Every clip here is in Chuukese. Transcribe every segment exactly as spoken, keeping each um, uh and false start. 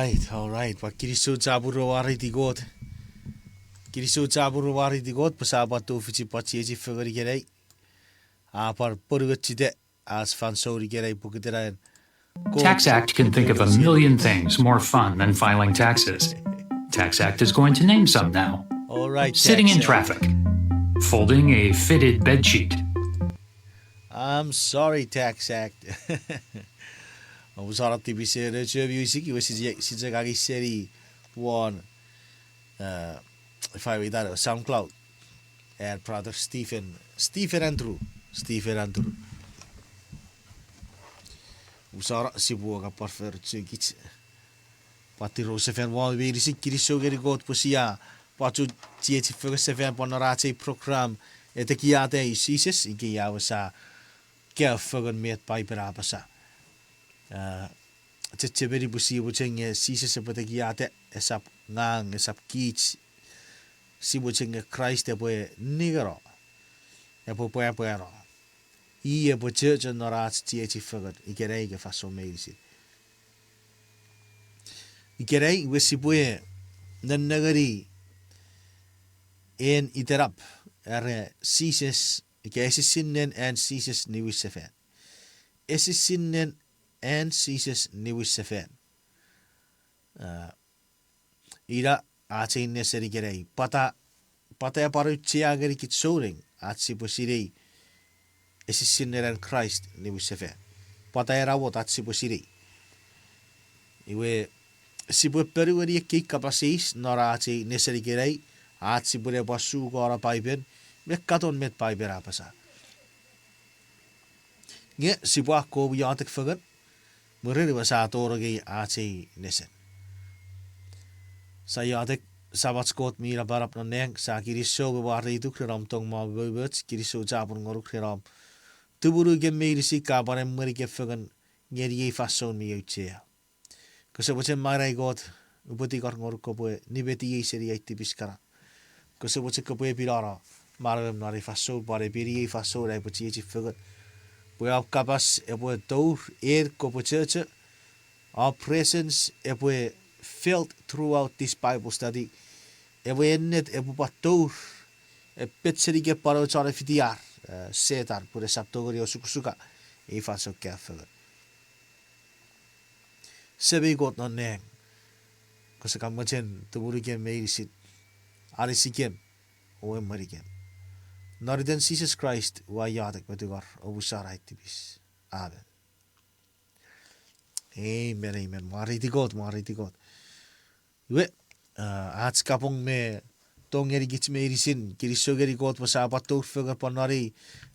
Right, all right. Pwan kinisou chapur me mwareiti Kot. Kinisou chapur me mwareiti Kot pwe sa pwan tufichin pwan chiechi fengen ikenai. A pwan ponuochita ach fansoun ikenai pokiten an Tax Act can think of a million things more fun than filing taxes. Tax Act is going to name some now. All right, sitting in traffic. Folding a fitted bed sheet. I'm sorry, Tax Act. Omusano tipis ren echo music, iwe sise, sise kaki seni won, uh, ifa we itano, SoundCloud. And brother Stephen, Stephen Andrew, Stephen Andrew. Omusano sipwe kan pwan fori chok kich. Pwan tirou sefan won meinisin, kinisou ngeni Kot pwe sia pwan chok chiechi fengen sefan pwan non ach ei program, Etekiata Jises, ika ia we sa kaeo fengen met Paipen a apasa. Uh, chechemeni pwe sia mochen nge Jises epwe tekiata, esap ngang, esap kich. Sia mochen nge Kraist epwe ningeno, epwe pwapwano. I epwe chocho non ach chiechi fengen ikenai ika fansoun meinisin. Ikenai iwe sipwe nennengeni en itenap, are Jises, ika esisinnen an Jises niwinsefan. Esisinnen an Jises niwinsefan. Uh, ina ach ei nesen ikenai. Pwata, pwata a pwan auchea ngeni kich souneng ach sipwe sinei esisinnen an Kraist niwinsefan? Pwata ena wot ach sipwe sinei? Iwe, sipwe ponueni ekkei kapas eis non ach ei nesen ikenai, ach sipwe ne pwan sukuno Paipen me katon met Paipen a apasa. Nge sipwe akkom iotek fengen, mwirin iwe sa tonong ngeni ach ei nesen. Sia iotek. Samach Kot mi napanap non nang, sia kinisou me mwareituk ren om tong me om umoumoch, kinisou chapur ngonuk ren om tumunukem meinisin ka pwan emwenikem fengen ngeni ei fansoun mi auchea. Kose mochen, Maing Kot, upwe tingor ngonuk kopwe nimetiei seni ai tipis kana. Kose mochen kopwe epinano manauem non ei fansoun, pwan epini ei fansoun ai upwe chiechi fengen, pwe om kapas epwe tour, en kopwe chocho, om presence epwe felt throughout this Bible study, epwe ennet, epwe pwan tour, epwe pet seni ika pwan och chon efitiar, eh, Setan, pun esap tongeni osukosuka ei fansoun kaeo fengen. Semei Kot non nang, kose kan mochen tumunukem meinisin, anisikem, o emwenikem. Non iten Jises Kraist ua iotek me tungor, omusano ai tipis. Amen. Amen, amen. Mwareiti Kot, mwareiti Kot. Iwe, ah, ach kapong me tong ngeni kich meinisin, kinisou ngeni Kot pwe sia pwan tour fengen pwan non ei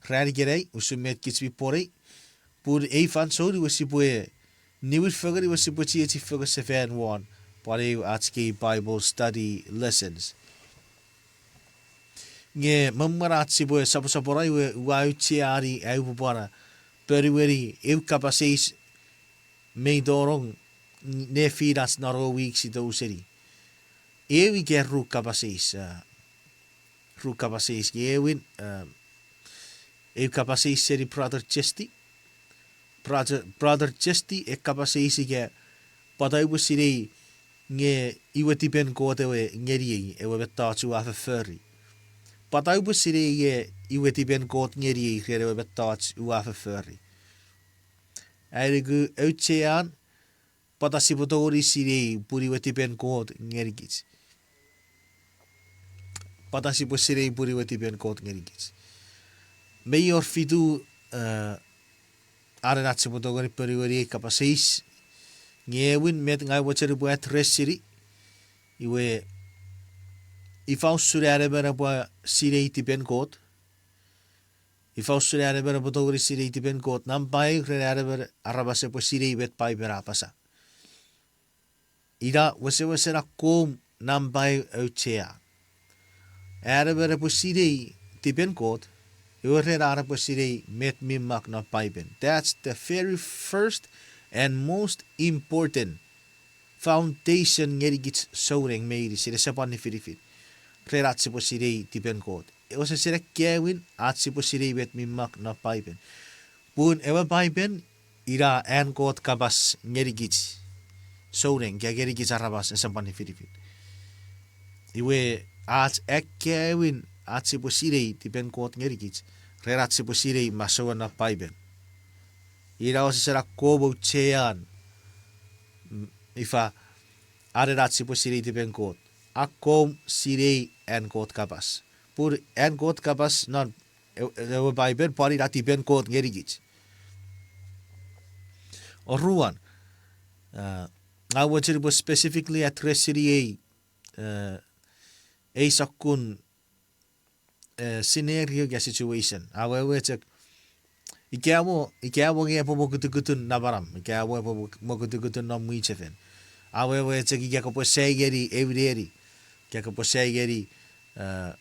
ran ikenai, usun met kich mi pwonei, pun ei fansoun iwe sipwe niwin fengen iwe sipwe chiechi fengen sefan won pwan eu ach kei Bible study lessons. Nge me mwen ach sipwe soposopono iwe ua aucheani ai upwe pwan ponueni eu kapas eis mi tonong nefinach non ewe week si tou seni. Eu ika ru kapas eis, ah, ru kapas eis, nge ewin, ah, eu kapas eis seni Brother Chesty. Brother, Brother Chesty, e kapas eis ika pwata upwe sinei nge iwe tipen Kot ewe ngeniei ewe mettoch ua fofori. Pwata upwe sinei nge iwe tipen Kot ngeniei ren ewe mettoch ua fofori. Ai nuku auchean, pwata sipwe tongeni sinei pun iwe tipen Kot ngenikich. Pwata sipwe sinei pun iwe tipen Kot ngenikich. Mei wor fitu, eh, anen ach sipwe tongeni ponueni ei kapas eis. Nge ewin met ngang mochen upwe address-ini, iwe, ifa usun an emon epwe sinei tipen Kot? Ifa usun an emon epwe tongeni sinei tipen Kot? Nampa eu ren an emon aramas epwe sinei met Paipen a apasa. Ina wesewesen akkom nampa eu auchea. An emon epwe sinei tipen Kot, ewe ren an epwe sinei met mi mak non Paipen. That's the very first and most important foundation ngenikich souneng meinisin, ese pwan nifinifin, ren ach sipwe sinei tipen Kot. Ewe sesen akkaewin ach sipwe sinei met mi mak non Paipen. Pun ewe Paipen ina an Kot kapas ngenikich. souneng, ika ngenikich aramas ese pwan nifinifin. Iwe, ach akkaewin ach sipwe sinei tipen Kot ngenikich, ren ach sipwe sinei masouen non Paipen. Ina wesesen akkom auchean, mm, ifa, anen ach sipwe sinei tipen Kot. Akkom sinei an Kot kapas. Pun an Kot kapas non e-, ewe Paipen pwan ina tipen Kot ngenikich. Oruan, eh, ngang mochen upwe specifically address-ini ei, eh, ei sokkun, eh, scenario ika situation. Awewe chok, ika mo, ika mo nge epwe mokutukutun namanam, ika mo epwe mok-, mokutukutun non mwichefen. Awewe chok ika kopwe sai ngeni ew neni, ika kopwe sai ngeni, eh,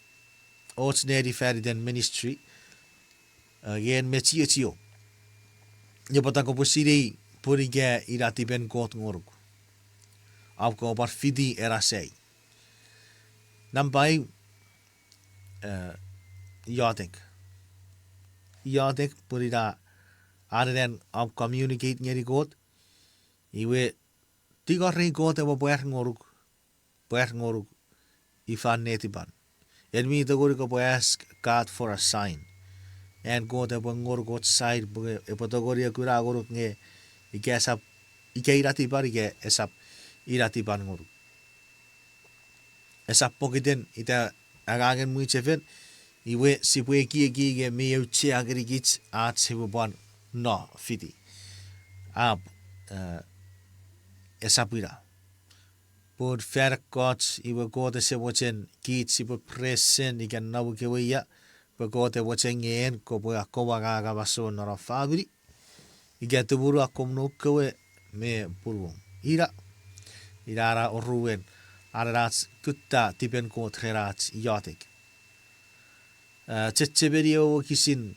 och neni fan iten ministry, eh, nge en me chiechiom. Nge pwata kopwe sinei pun ika ina tipen Kot ngonuk, am kopwe pwan fiti ena sai. Nampa ew, eh, iotek. Iotek pun ina anen am communicate ngeni Kot. Iwe, tingorei Kot epwe pwar ngonuk, pwar ngonuk ifan netipan. En mi tongeni kopwe ask God for a sign. An Kot epwe ngonuk och sign, pwe epwe tongeni ekuna ngonuk nge ika esap, ika ina tipan, ika esap ina tipan ngonuk. Esap pokiten ita angangen mwichefen, iwe sipwe ekieki nge mi auchea ngenikich ach sipwe pwan no fiti. Ap, eh, esap ina. Pun fan ekkoch iwe Kot ese mochen kich sipwe present ika nom ikewe ia, pwe Kot e mochen nge en kopwe akkom anganga masoun non om famini, ika tumunu akkom noum kewe me punuom. Ina, ina ena oruen, anen ach kutta tipen Kot ren ach iotek. Eh, chechemeni ewe wokisin,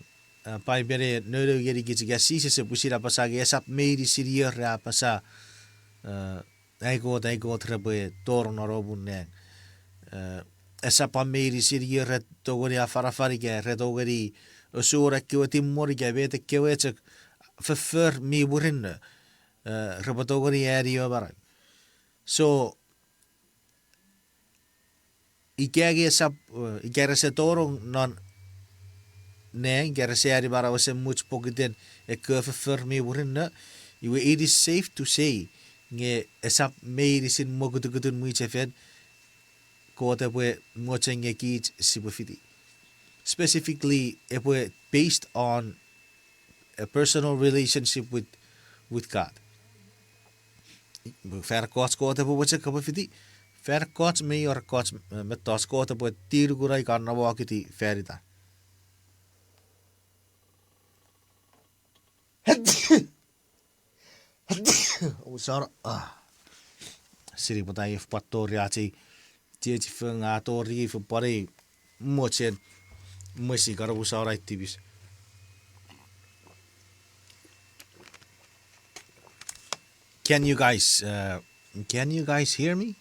eh, Paipen e nounou ngenikich ika Jises e pwisin apasa nge esap meinisin ir re apasa, eh, ai Kot, ai Kot, repwe tonong non om nang. Eh, esap meinisin ir re tongeni afanafan ika re tongeni osukosuk ekkewe timmon ika met ekkewe chok foffor mi murinno, eh, repwe tongeni ani ewe manau. So, ika nge esap, eh, ika rese tonong non nang, ika rese ani manau esemuch pokiten ekkewe foffor mi murinno, iwe it is safe to say nge esap meinisin mokutukutun mwichefen Kot epwe mochen nge kich sipwe fiti. Specifically, epwe based on a personal relationship with, with God. Fan ekkoch Kot epwe mochen kopwe fiti, fan ekkoch mi wor ekkoch, eh, mettoch Kot epwe tinukuna ika namwokiti fan itan. Omusano, ah. Sini pwata iei fen pwan tori ach ei chiechi fengen, a tori iei fen pwan ei mochen mwesi kan omusano ai tipis. Can you guys, uh, can you guys hear me?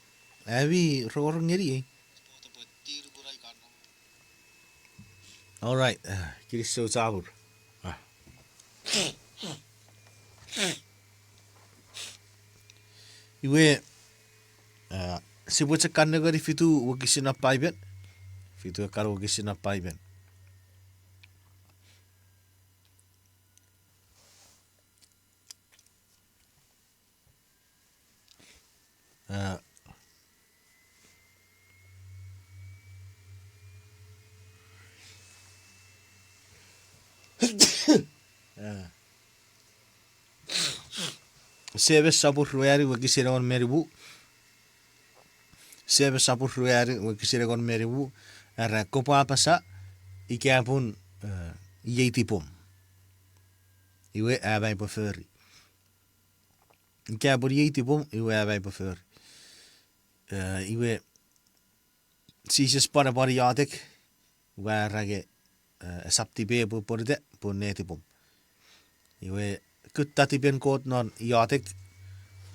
Ami rongorong ngeniei? All right, uh, kinisou chapur. Ah. Iwe, uh, sipwe chok kan nengeni fitu wokisin non Paipen. Fitu ekkan wokisin non Paipen. Ah. Ah. Semes sopun ruanu wokisin engon me nimu. Semes sopun ruanu wokisin engon me nimu. Era kopwe apasa, ika pun, eh, iei tipom, iwe am aipwe fori. Ika pun iei tipom, iwe am aipwe fori. Eh, iwe Jises pwan epwe pwan iotek, iwe a era nge, eh, esap tipe epwe pwonueta, pun netipom. Iwe, kutta tipen Kot non iotek,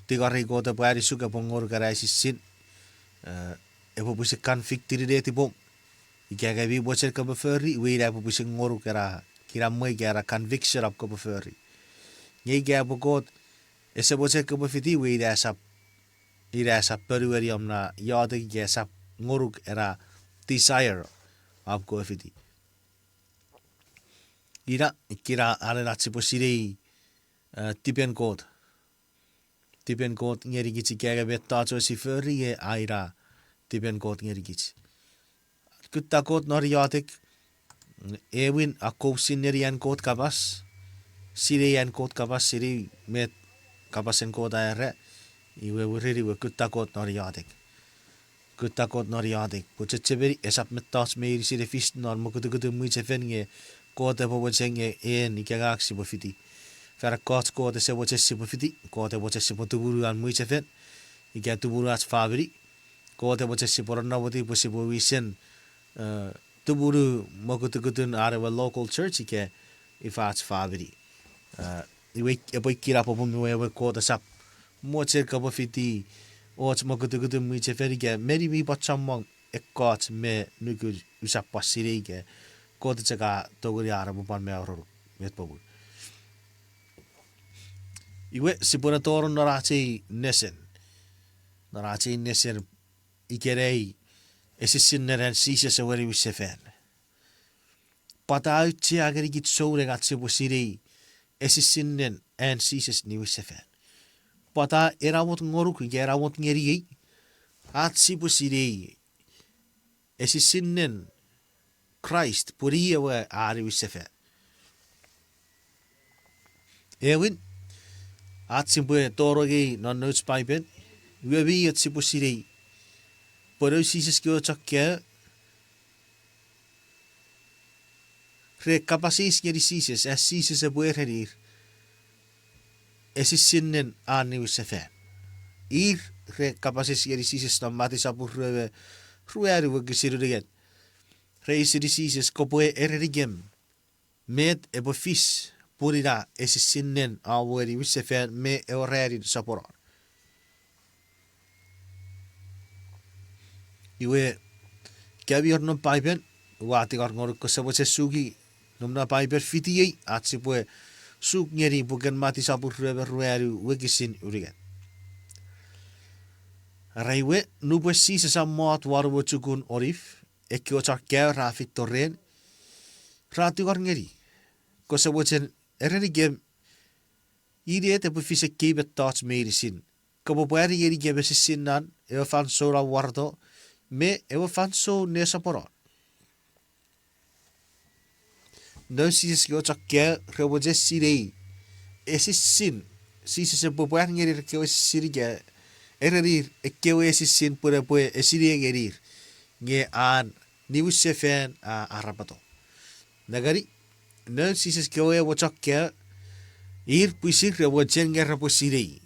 tingorei Kot epwe anisuk, epwe ngonuk ena esisin, eh, epwe pwisin convict-ini netipom. Ika nge mi mochen kopwe fori, iwe ina epwe pwisin ngonuk ena kinamwe ika ena conviction om kopwe fori. Nge ika pwe Kot ese mochen kopwe fiti, iwe ina esap Ina esap ponueni om na iotek ika esap ngonuk ena desire om kopwe fiti. Ina, ikkena anen ach sipwe sinei, eh, tipen Kot. Tipen Kot ngenikich ika nge mettoch we si fori nge a ina tipen Kot ngenikich. Kutta Kot non iotek, ewin akkom sinei an Kot kapas, sinei an Kot kapas, sinei met kapasen Kot a era, iwe mwirin iwe kutta Kot non iotek. Kutta Kot non iotek. Pwe chechemeni esap mettoch meinisin e fis non mokutukutun mwichefen nge Kot epwe mochen nge en ika ngang sipwe fiti. Fan ekkoch Kot ese mochen sipwe fiti, Kot e mochen sipwe tumunu an mwichefen, ika tumunu ach famini. Kot e mochen sipwe nonnomoti pwe sipwe wisen, eh, tumunu mokutukutun an ewe local church ika ifa ach famini. Eh, iwe epwe ikkena popun iwe ewe Kot esap mochen kopwe fiti och mokutukutun mwichefen ika meni mi pwan chommong ekkoch me nukun usap pwan sinei ika Kot chok a tongeni an epwe pwan mauronuk met popun. Iwe sipwe ne tonong non ach ei nesen. Non ach ei nesen ikenai, esisinnen an Jises ewe niwinsefan. Pwata auchea ngenikich souneng ach sipwe sinei esisinnen an Jises niwinsefan? Pwata ena mot ngonuk ika ena mot ngeniei ach sipwe sinei esisinnen Kraist pwe i ewe a niwinsefan? Ewin, ach sipwe tonong ei non nouch Paipen, iwe mi och sipwe sinei pwe noun Jises kewe chon kaeo re kapas eis ngeni Jises, as Jises epwe erenir esisinnen an niwinsefan. Ir re kapas eis ngeni Jises non Matiu sopun rue me ruanu wokisin unungat. Re eisini Jises, kopwe erenikem met epwe fis pun ina esisinnen an we niwinsefan me ewe ranin soponon. Iwe, ika mi wor non Paipen, ua tingor ngonuk kose mochen suki nom na Paipen fitiei ach sipwe suk ngeni puken Matiu sopun rue me ruanu wokisin unungat. Are iwe, nupwen Jises a mot won ewe chukun Onif, ekkewe chon kaeo ra feito ren, ra tingor ngeni, kose mochen erenikem inet epwe fis ekkei mettoch meinisin? Kopwe pwari ngenikem esisinnen ewe fansoun a wareto me ewe fansoun nesoponon. Noun Jises kewe chon kaeo re mochen sinei esissin. Jises epwe pwar ngenir ekkewe esissin ika erenir ekkewe esissin pwe epwe esinei ngenir nge an niwinsefan a arapoto. Nengeni, noun Jises kewe ewe chon kaeo, ir pwisin re mochen nge repwe sinei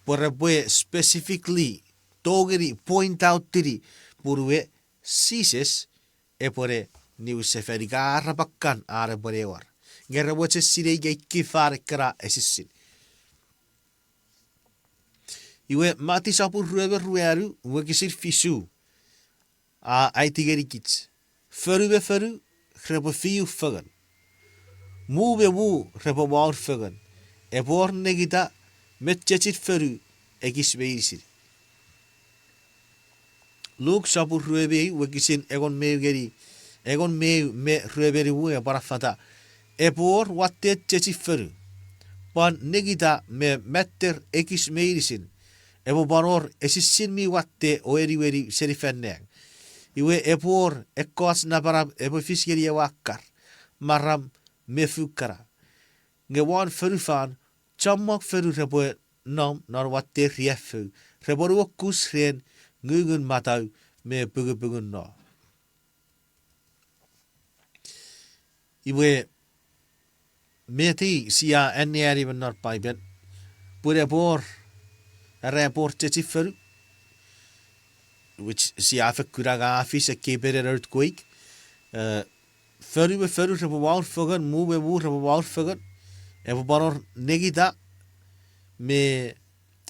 pwe repwe specifically tongeni point out-ini pun we Jises epwene niwinsefan ika arapakkan an epwene war. Nge re mochen sinei ika ikkei fan ekkena esissin. Iwe Matiu sopun rue me ruanu wokisin fisu a aiti ngenikich, fonu me fonu repwe fiu fengen, mu me mu repwe maun fengen, epwe wor nengita me chechin fonu ekis meinisin. Luk sopun rue me eu wokisin engon me eu ngeni engon me eu me rue me nimu a pwan affata, epwe wor watten chechin fonu, pwan nengita me matter ekis meinisin, epwe pwan wor esissin mi watte o eniweni seni fan nang. Iwe epwe wor ekkoch napanap epwe fis ngeni ewe akkar, maram me fu kana. Nge won fonufan, chommong fonu repwe nom non watten riaffou, repwe nuokus ren ngungun matau me pungupungun no. Iwe, met ei sia anneani me non Paipen, pun epwe wor, are epwe wor chechin fonu, which sia fen kuna nge a fis ekkei penen earthquake, eh, fonu me fonu repwe maun fengen, mu me mu repwe maun fengen, epwe pwan wor nengita me,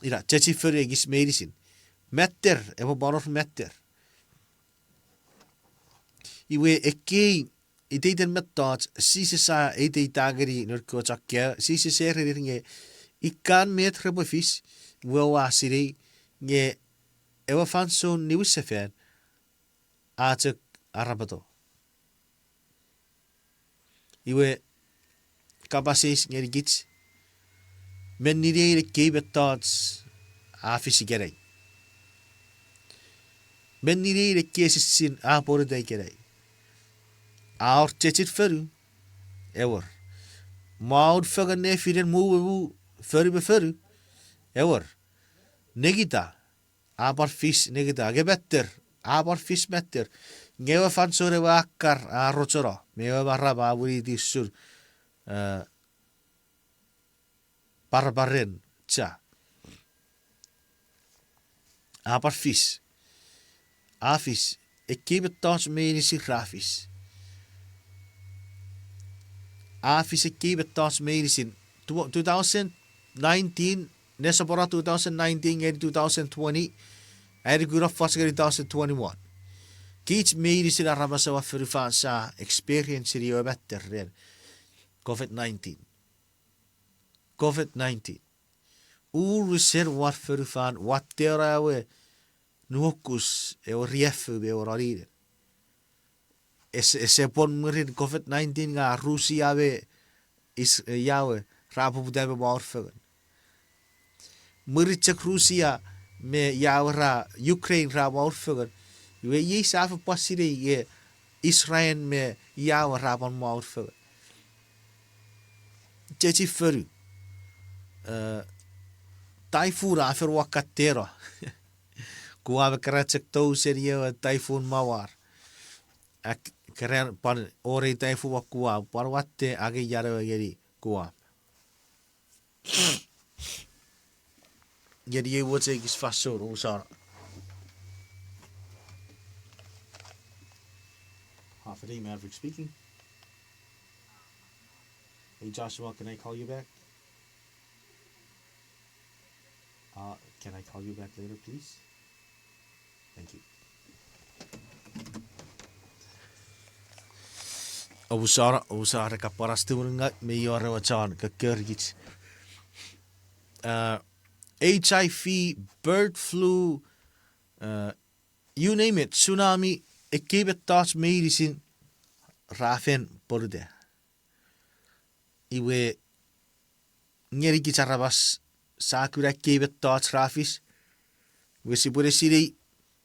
ina, chechin fonu ekis meinisin. Matter, epwe pwan wor matter. Iwe ekkei iteiten mettoch Jises a eiteita ngeni noun kewe chon kaeo, Jises a erenir nge, ikan met repwe fis, iwe oua sinei Nge ewe fansoun niwinsefan a chok arapoto. Iwe, kapas eis ngenikich, menni nein ekkei mettoch a fis ikenai? Menni nein ekkei esisin a pwonueta ikenai? A wor chechin fonu? Ewer. Mwaun fengen nefinen mumumu fonu me fonu? Ewer. Nengita, a pwan fis nengita. Nge matter, a pwan fis matter. Nge ewe fansoun ewe akkar a rochono me ewe maram a winiti usun, eh, paraparen cha, a pwan fis. A fis. Ekkei mettoch meinisin ra fis. A fis ekkei mettoch meinisin. Two thousand nineteen, nesoponon two thousand nineteen ngeni two thousand twenty, a nuku no fos ngeni two thousand twenty-one. Kich meinisin aramas ewe fonufan sia experience-ini ewe matter ren COVID nineteen. COVID nineteen. Unusen won fonufan watteno ewe nuokus, ewe riaffou me ewe noninen. Ese, ese pwon mwirin COVID nineteen nge Rusia me Is-, eh, Yahweh ra poputa me mwaur fengen. Mwirin chok Rusia me Yahweh ra, Ukraine ra mwaur fengen. Iwe iei sia fen pwan sinei nge Israel me Yahweh ra pwan mwaur fengen. Chechifonu, eh, taifun a fen wakkateno. Kuam ekkena chok tou seni ewe taifun Mawar. Ak-, keran pwan orei taifun me Kuam, pwan watte angei ian ewe ngeni Kuam. Ngeni ei mochen ekis fansoun, omusano. Half a day, Maverick speaking. Hey, Joshua, can I call you back? Uh, can I call you back later, please? Thank you. Omusano, omusano, kapwan ach tumununga me ior ewe chon kokkorikich. Uh, H I V, bird flu, uh, you name it, tsunami, ekkei mettoch meinisin ra fen pwonuta. Iwe ngenikich aramas, sia kuna ekkei mettoch ra fis, iwe sipwe ne sinei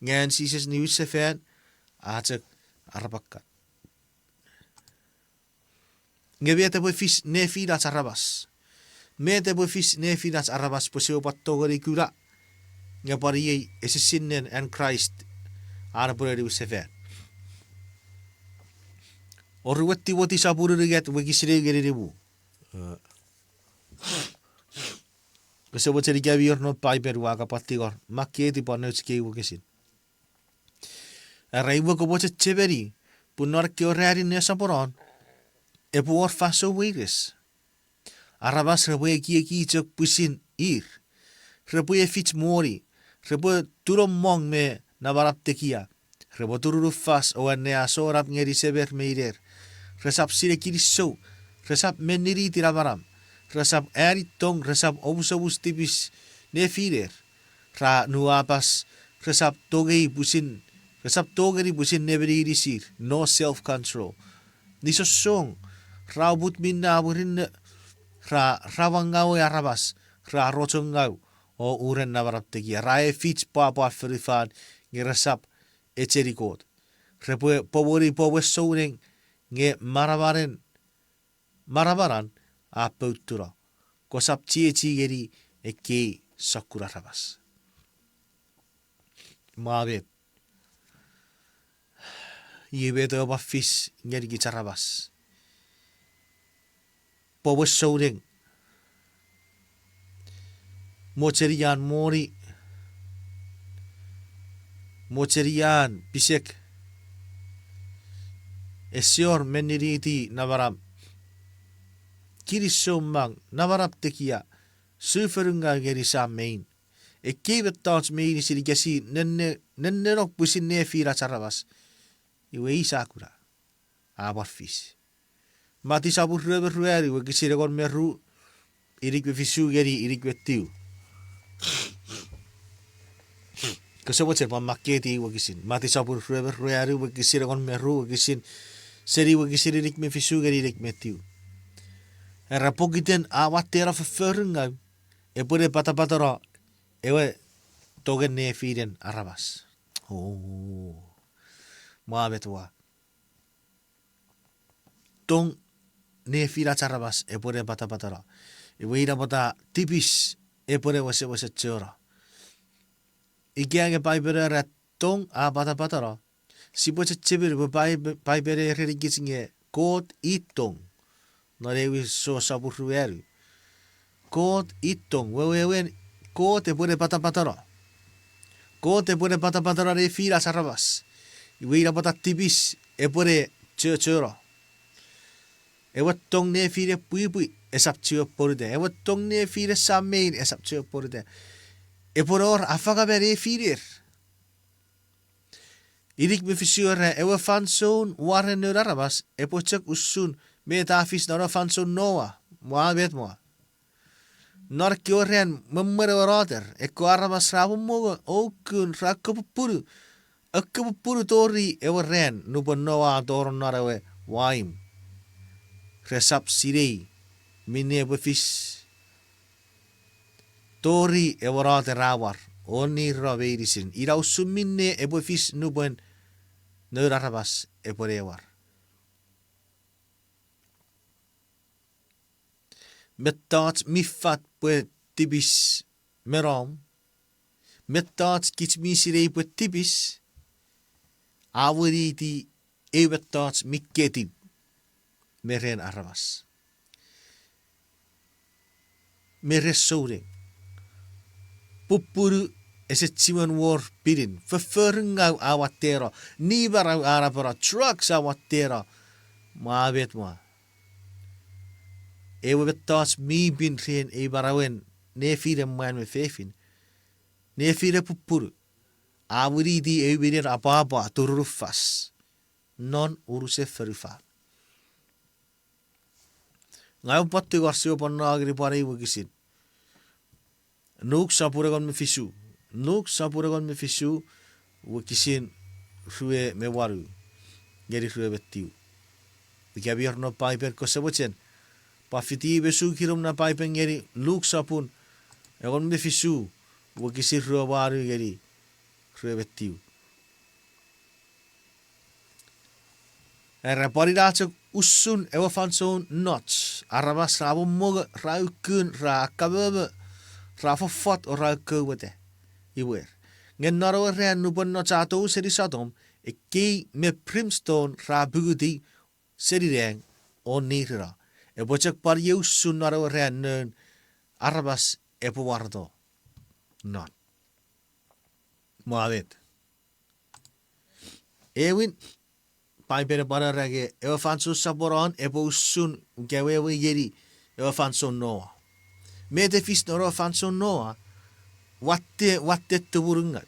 nge an Jises niwinsefan a chok arapakkan. Nge met epwe fis nefinach aramas? Met epwe fis nefinach aramas pwe sipwe pwan tongeni kuna nge pwan iei esisinnen an Kraist an epwe ne niwinsefan? Oruan Timoti sopun unungat wokisin ew ngeni nimu. Kose mochen ika mi wor non Paipen ua kapwan tingor, makkei pwan nouch kei wokisin. Era, iwe kopwe chechemeni pun non ekkewe ranin nesoponon epwe wor fansoun weires. Aramas repwe ekieki chok pwisin ir. Repwe efich moni. Repwe tunomong me namanam tekia. Repwe turunufas o anneasonap ngeni semer me iner. Resap sinei kinisou. Resap meniniti namanam. Resap ani tong, resap omusomus tipis nefiner. Ra nuapas, resap tongei pwisin, resap tongeni pwisin nemeni inisir, no self-control. Nisosong, ra oput minne a murinno, ra, ra wangawe aramas, ra rochongau, o uren namanam tekia. Ra efich pwapwan fonufan, nge resap echeni Kot. Repwe pomweni pwe won souneng, nge manamanen, manamanan a poutuno. Kosap chiechi ngeni ekkei sokkun aramas. Mwa met. Iei met epwe pwan fis ngenikich aramas. Pwe won souneng. Mochenian moni. Mochenian pisek. Ese wor meniniti namanam. Kinisou mang, namanam tekia, sufonungaw ngeni sam me in. Ekkei mettoch meinisin ika si nenne, nennenong pwisin nefinach aramas. Iwe sia kuna. A pwan fis. Mati sopun rue me ruanu, wokisin engon me ru, inik me fisu ngeni inik me tiu. Kose mochen pwan makketiw wokisin. Mati sopun rue me ruanu, wokisin engon me ru, wokisin seni wokisin inik me fisu ngeni inik me tiu. Era pokiten a watteno fofforingau, epwene patapateno ewe tongen nefinen aramas. O, mwa met wa. Tong nefinach aramas epwene patapateno. Iwe ina pwata tipis epwene wesewesen chono. Ika nge Paipen era tong a patapateno, sipwe chechemeni pwe Paipen, Paipen a erenikich nge Kot i tong. Non ewe Jon sopun ruanu. Kot i tong, wewewen Kot epwene patapateno. Kot epwene patapateno nefinach aramas. Iwe ina pwata tipis epwene chochono. Ewe tong nefinen pwipwi esap chiwen pwonuta. Ewe tong nefinen sam me in esap chiwen pwonuta. Epwe wor afangama nefiner. Inik me fisu era, ewe fansoun waren noun aramas epwe chok usun met a fis non ewe fansoun Noa, mwa met mwa. Non ekkewe ran me mwen ewe noter, ekkewe aramas ra momongo o kun ra kopupunu, a kopupunu tori ewe ran nupwen Noa a tonong non ewe waimw. Resap sinei minne epwe fis tori ewe noter a war, o nireno meinisin. Ina usun minne epwe fis nupwen noun aramas epwene war. Mettoch mi fat pwe tipis me nom. Mettoch kich mi sinei pwe tipis, a winiti eu mettoch mi ketip me ren aramas, me ren souneng. Pupunu ese chiwen wor pinin. Fofforingau a watteno. Nimanau a napeno. Drugs a watteno. Mwa met mwa. Ewe mettoch mi pin ren ei manauen nefinen mwan me fefin, nefinen pupunu, a winiti eu minen apwapwa turunufas non unusen fonufan. Ngang upwe tingor sipwe pwan no ngeni pwan ei wokisin. Luk sopun engon me fisu. Luk sopun engon me fisu, wokisin rue me wanu ngeni rue me tiu. Ika mi wor non Paipen kose mochen, pwan fiti me suki nom non Paipen ngeni Luk sopun engon me fisu, wokisin rue me wanu ngeni rue me tiu. Era pwan ina chok usun ewe fansoun Lot. Aramas ra momongo, ra ukun, ra akkamomo, ra fofot o ra ukouweta. Iwe, nge non ewe ran nupwen Lot a tou seni Sotom, ekkei me brimstone ra pukuti seni nang o nireno. Epwe chok pwan iei usun non ewe ran noun aramas epwe waroto non. Mwa met. Ewin, Paipen epwe pwan era nge ewe fansoun soponon epwe usun, ika wewe ngeni ewe fansoun Noa. Met a fis non ewe fansoun Noa, watte, watte tumunungaw.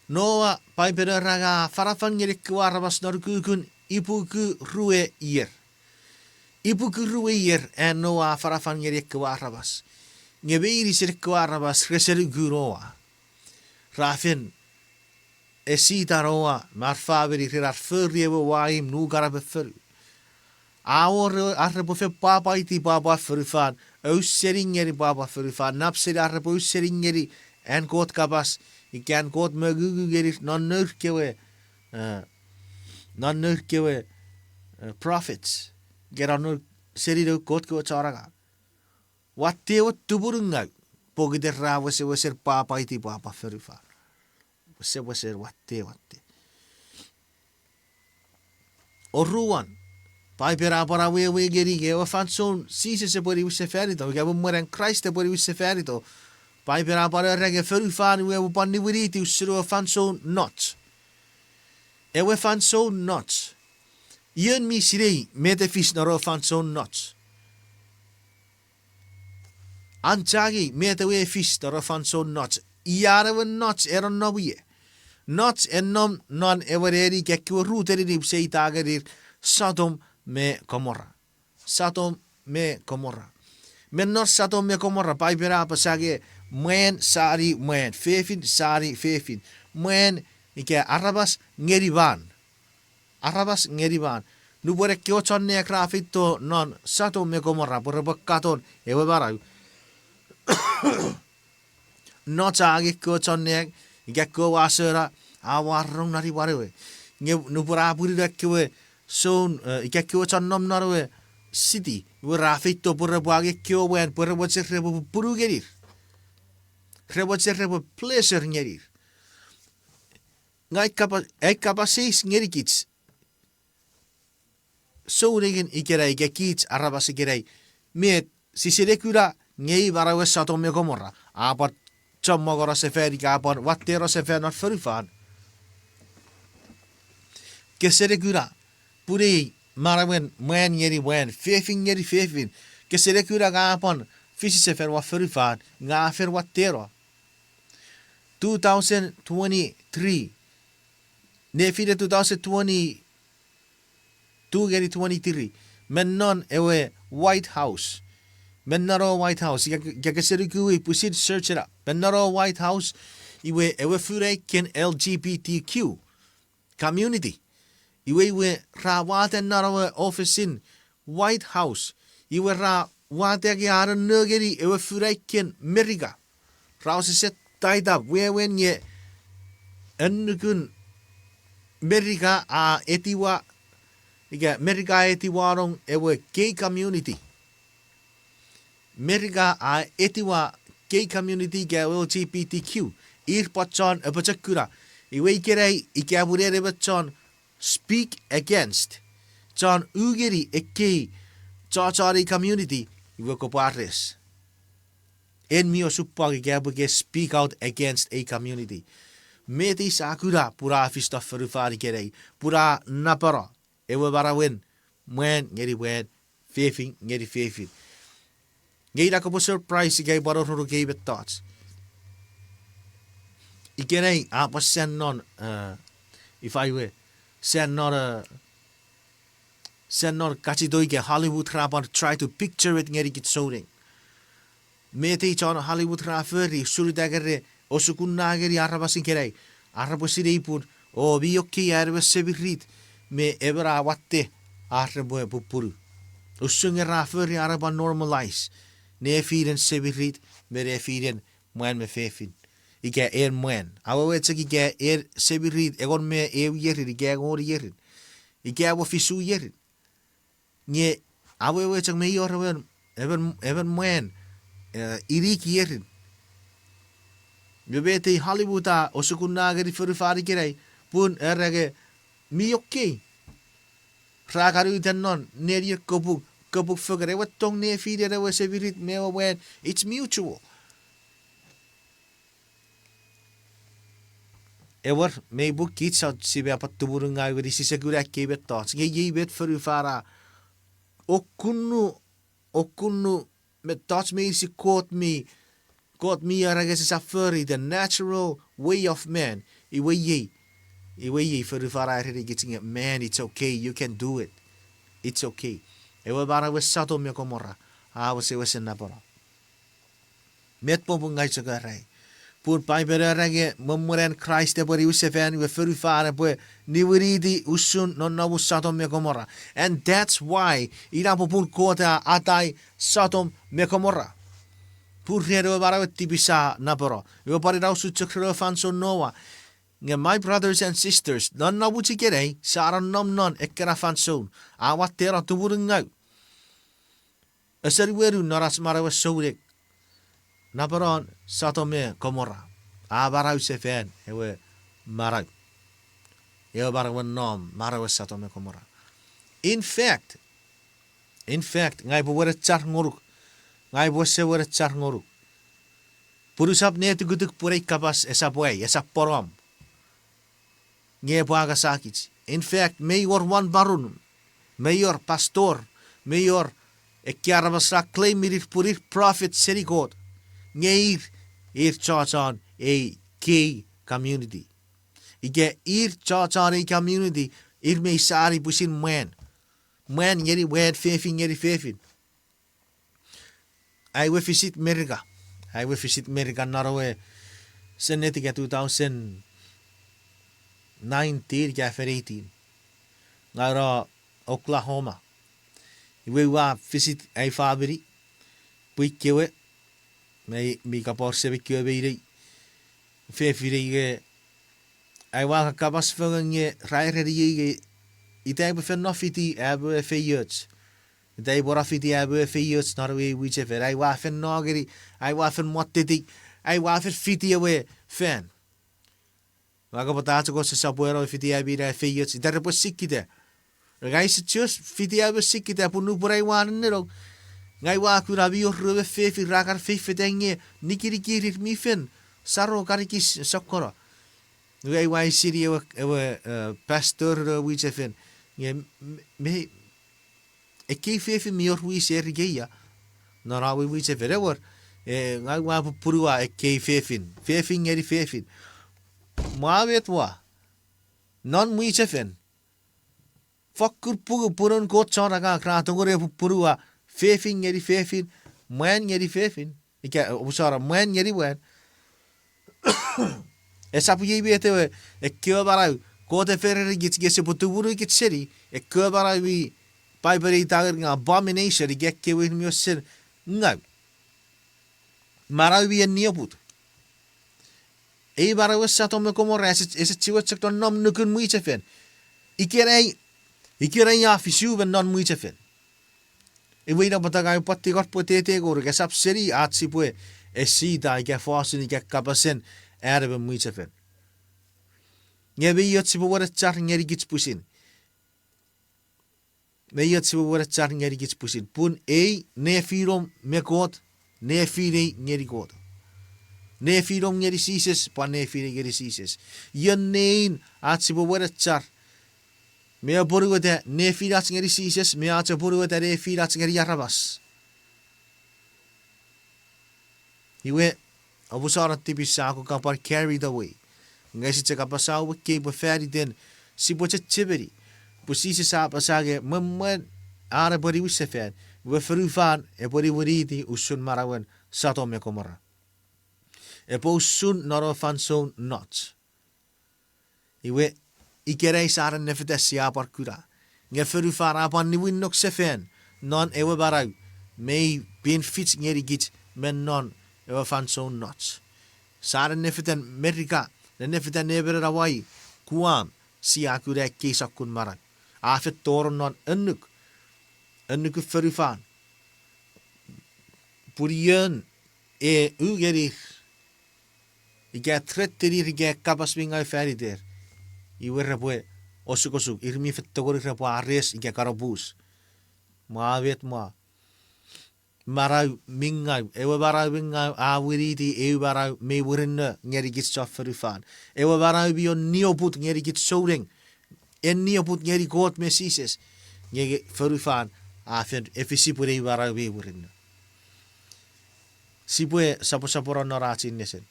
Noa, Paipen era nge a afanafan ngeni ekkewe aramas non ukukun ipuku rue ier. Ipuku rue ier an Noa a afanafan ngeni ekkewe aramas. Nge meinisin ekkewe aramas rese nuku Noa. Ra fen esita Noa me ar famini ren ar fori ewe waimw nukanapen fonu. A wor ar repwe fen pwapwaiti pwapwan fonufan, ausening ngeni pwapwan fonufan, nap seni ar repwe ausening ngeni an Kot kapas, ika an Kot mongungu ngenir non nour kewe, eh, non nour kewe, eh, prophets, ika non nour, seni nour Kot kewe chon angang. Watte ewe tumunungaw, pokiten ra wesewesen pwapwaiti pwapwan fonufan. Wesewesen watte, watte. Oruan, Paipen a pwan awewe ngeni nge ewe fansoun Jises epwe niwinsefanito, ika mwen an Kraist epwe niwinsefanito. Paipen a pwan era nge fonufan iwe epwe pwan niwiniti usun ewe fansoun Lot. Ewe fansoun Lot. Ion mi sinei met a fis non ewe fansoun Lot? An changei met ewe a fis non ewe fansoun Lot. Ian ewe Lot a nonnom ie? Lot a nom non ewe neni ika ekkewe ru teninimw sia ita ngenir Sotom me Komora. Sotom me Komora. Me non Sotom me Komora, Paipen a apasa nge mwan sani mwan, fefin sani fefin. mwan ika aramas ngeni man. Aramas ngeni man. Nupwen ekkewe chon nang ra feito non Sodom me Gomorrah pwe repwe katon ewe manau, nouch a angei ekkewe chon nang ika ekkewe wasona a war rong non imwan ewe. Nge nupwen a pwinino ekkewe soun, eh, ika ekkewe chon nom non ewe city, iwe ra feito pwe repwe angei ekkewe mwan pwe re mochen repwe pupunu ngenir. Re mochen repwe pleasure ngenir. Nge ai kapa-, ai kapas eis ngenikich souneng ikenai ika kich aramas ikenai, met sise ne kuna ngeni manauen Sodom me Gomorrah a pwan chommongeno sefan ika a pwan watteno sefan non fonufan? Kese ne kuna pun ei manauen mwan ngeni mwan, fefin ngeni fefin, kese ne kuna nge a pwan fisi sefan won fonufan nge a fen watteno? Two thousand twenty-three, nefinen two thousand twenty-two ngeni twenty-three, me non ewe White House, me non ewe White House, ika, ika kese nuku pwisin search ena, me non ewe White House, iwe ewe funaiken L G B T Q community, iwe, iwe ra watte non ewe office in White House, iwe ra watte nge a nonno ngeni ewe funaiken Merika. Ra osese taitap wewen nge annukun Merika a etiwa, ika Merika a etiwanong ewe gay community. Merika a etiwa gay community ika L G B T Q, ir pwan chon apochokuna. Iwe ikenai ika pun en emon chon speak against, chon u ngeni ekkei chochon ei community, iwe kopwe arrest. En mi osupwang ika pwe ke speak out against a community. Met ei sa kuna pun a fis non fonufan ikenai, pun a napeno ewe manauen mwan ngeni mwan, fefin ngeni fefin. Nge ina kopwe surprise ika pwan ororun ekkei mettoch. Ikenai a pwan sen non, eh, ifa iwe, sen non, eh, sen non kachito ika Hollywood ra pwan try to picture it ngenikich souneng. Met ei chon Hollywood ra fori, usun ita kere osukun na ngeni aramas ikenai, ar repwe sinei pun, o mi okkei an ewe semirit me emon a watte ar repwe pupunu. Usun nge ra fori ar repwe normalize nefinen semirit me nefinen mwan me fefin. Ika en mwan. Awewe chok ika en semirit engon me ew ierin, ika engon ierin, ika ewe fisu ierin. Nge awewe chok me wor emon, emon, emon mwan, eh, inik ierin. Nge met ei Hollywood a osukun na ngeni fonufan ikenai, pun era nge mi okkei. Ra kan uta non nenien kopuk, kopuk fengen, ewe tong nefinen ewe semirit me ewe mwan, it's mutual. Ewer, mei pun kich sia, sipwe pwan tumunungau ngeni sise kuna ekkei mettoch, nge iei met fonufan a okunnu, okunnu mettoch meinisin Kot mi, Kot mi era nge sisap fori, the natural way of man. Iwe iei, iwe iei fonufan a erenikich nge, man, it's okay, you can do it. It's okay. Ewe manauen Sodom me Gomorrah a wesewesen napeno. Met popun ngang ua chok ereni? Pun Paipen a era nge me mwen an Kraist epwe niwinsefan, iwe fonufan epwe niwiniti usun nonnomun Sodom me Gomorrah. And that's why, ina popun Kot a atai Sodom me Gomorrah. Pun ren ewe manauen tipis a napeno. Iwe pwan ina usun chok ren ewe fansoun Noa. Nge my brothers and sisters, nonnomuch ikenai, sia nonnom non ekkena fansoun. A watteno tumunungau. Ese niwenu non ach manauen souneng napenon Sodom me Gomorrah. A manausefan ewe manau. Ewe manauen nom, manauen Sodom me Gomorrah. In fact, in fact, ngang upwe wenechar ngonuk. Ngang upwe ese wenechar ngonuk. Pun usap netikutuk pwe ei kapas esap wai, esap porom. Nge epwe angasakich. In fact, mei wor won parun, mei wor pastor, mei wor ekkei aramas ra claim-ini pwe ir prophet seni Kot. Nge ir, ir chochon ei gay community. Ika ir chochon ei community, ir mei sani pwisin mwan. Mwan ngeni mwan, fefin ngeni fefin. Ai we visit Merika. Ai we visit Merika non ewe, sennet ika two thousand, nineteen ika fen eighteen, ngang no Oklahoma. Iwe ua visit ai famini, pwi kewe, me mi kapor semei kewe me inei, fefinei nge, ai ua kakapas fengen nge ra ereniei nge ita upwe fen no fiti am we feioch. Ita upwe no fiti am we feioch non ewe mwichefen. Ai ua fen no ngeni, ai ua fen mottetei, ai ua fen fiti ewe fan. Ua kapata chok sesapweno fiti ami na feioch, ita repwe sikita. Ngang use chiwen fiti am we sikita pun nupwen ai ua nennenong, ngang ua kuna mi wor ruemon fefin ra kan feifeita nge nikinikirir mi fen saro kan ekis sokkono. Ngang ua eisini ewe, ewe, eh, pastor non ewe mwichefen nge, me, ekkei fefin mi wor wiser ikeia non ewe mwichefen, ewer, eh, ngang ua pupunua ekkei fefin, fefin ngeni fefin. Mwa met ua, non mwichefen, fokkun pungu pun noun Kot chon angang ra tongeni pupunua fefin ngeni fefin, mwan ngeni fefin, ika, omusano, mwan ngeni mwan. Esap iei met ewe, ekkewe manau Kot a fen erenikich nge sipwe tumunu kich seni, ekkewe manau mi Paipen a aita ngenir nge abomination ika ekkewe mi wesen ngau. Manau mi enioput. Ei manauen Sotom me Komora ese, ese chiwen chok nonnom nukun mwichefen. Ikenai, ikenai a fisu me non mwichefen. Iwe ina pwata ngang upwe tingor pwe tete ngonuk, esap seni ach sipwe esita ika fosun ika kapasen an emon mwichefen. Nge mei och sipwe wenechar ngenikich pwisin. Mei och sipwe wenechar ngenikich pwisin. Pun ei nefinom me Kot, nefinei ngeni Kot. Nefinom ngeni Jises, pwan nefinei ngeni Jises. Ion nein ach sipwe wenechar me apwonueta nefinach ngeni Jises me ach apwonueta nefinach ngeni aramas. Iwe, omusano tipis sa kon kapwan carried away. Nge use chok apasa ewe ekkei pwe fan iten sipwe chechemeni pwe Jises a apasa nge mwen, mwen an epwe niwinsefan, iwe fonufan epwe niwiniti usun manauen Sotom me Komora. Epwe usun non ewe fansoun Lot. Iwe, ikenai sa nennefeta sia pwan kuna nge fonufan a pwan niwinnok sefan non ewe manau mei pin fich ngenikich me non ewe fansoun Lot. Sa nennefeta Merika, nennefeta nemenen Hawaii, Guam, sia kuna ekkei sokkun manau a fen tonong non annuk, annukun fonufan. Pun ion e u ngenir ika threatenir ika kapas mi ngau fan iter, iwe repwe osukosuk, ir mi fen tongeni repwe ares ika kanopus. Mwa met mwa. Manau mi ngau, ewe manau mi ngau a winiti eu manau mi murinno ngenikich chon fonufan. Ewe manau mi enioput ngenikich souneng, enioput ngeni Kot me Jises. Nge fonufan a fen efisi pwe ei manau mi murinno. Sipwe soposopono non ach ei nesen.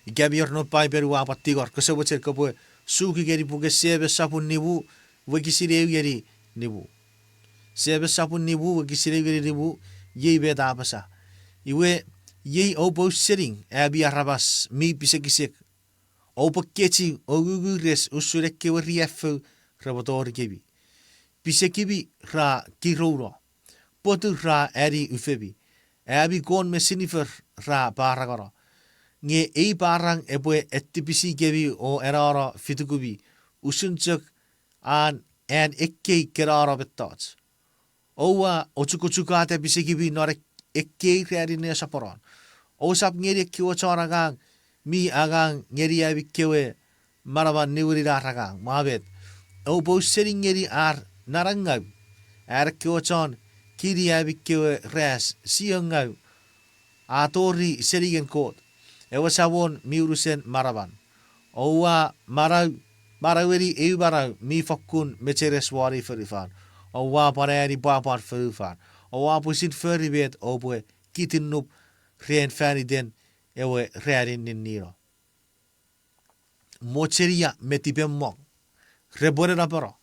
Ika mi wor non Paipen ua pwan tingor, kose mochen kopwe suki ngeni puken Semes sopun nimu, wokisin eu ngeni nimu. Semes sopun nimu, wokisin eu ngeni nimu, iei met a apasa. Iwe, iei oupwe ausening ami aramas mi pisekisek, oupwe kechiw o ngungures usun ekkewe riaffou repwe torikemi. Pisekimi ra kirouno, pwotu ra ani ufemi, ami kon me sinifer ra parangano. Nge ei parang epwe etipisikemi o anano fitikemi, usun chok an, an ekkei kenano mettoch. Oua ochukochukata pisekimi non ek-, ekkei ranin nesoponon. Ousap ngeni ekkewe chon angang mi angang ngeni ami kewe manaman niwinin ar angang. Mwa met, oupwe ausening ngeni ar nanangau, ar ekkewe chon kini ami kewe ras siongau a tori senien Kot, ewe Samon mi unusen manaman. Oua manau, manaueni eu manau mi fokkun mecheres won ei fonufan. Oua pwan ani pwapwan fonufan. Oua pwisin fori met oupwe kitinnop ren fan iten ewe ranin ninnino. Mochenia me tipemong repwe nenapano.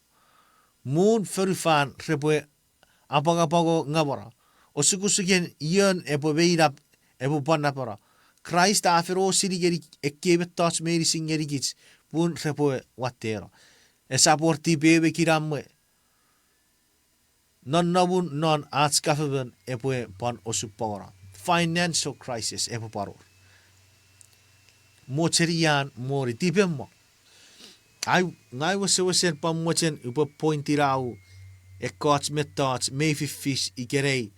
Muun fonufan repwe apwangapwango ngamono. Osukosuken ion epwe meinap epwe pwan napano. Kraist a fen osini ngeni ekkei mettoch meinisin ngenikich pun repwe watteno. Esap wor tipeeu me kinamwe. Nonnomun non ach government epwe pwan osupwangono. Financial crisis epwe pwan wor. Mochenian moni, tipemwo. Ai, ngang wesewesen pwan mochen upwe pointinau ekkoch mettoch mei fifis ikenai,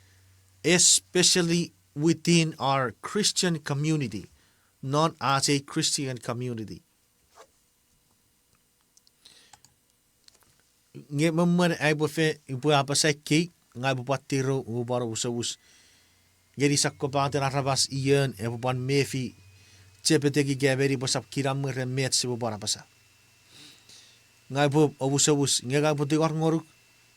especially within our Christian community. Non ach ei Christian community. Nge me mwen ai upwe fe-, upwe apasa ekkei, ngang upwe pwan tiro, upwe pwan omusomus ngeni sokkopaten aramas ion epwe pwan mefi chepetek ika meni pwe esap kinamwe ren met sipwe pwan apasa. Ngang upwe omusomus, nge ngang upwe tingor ngonuk,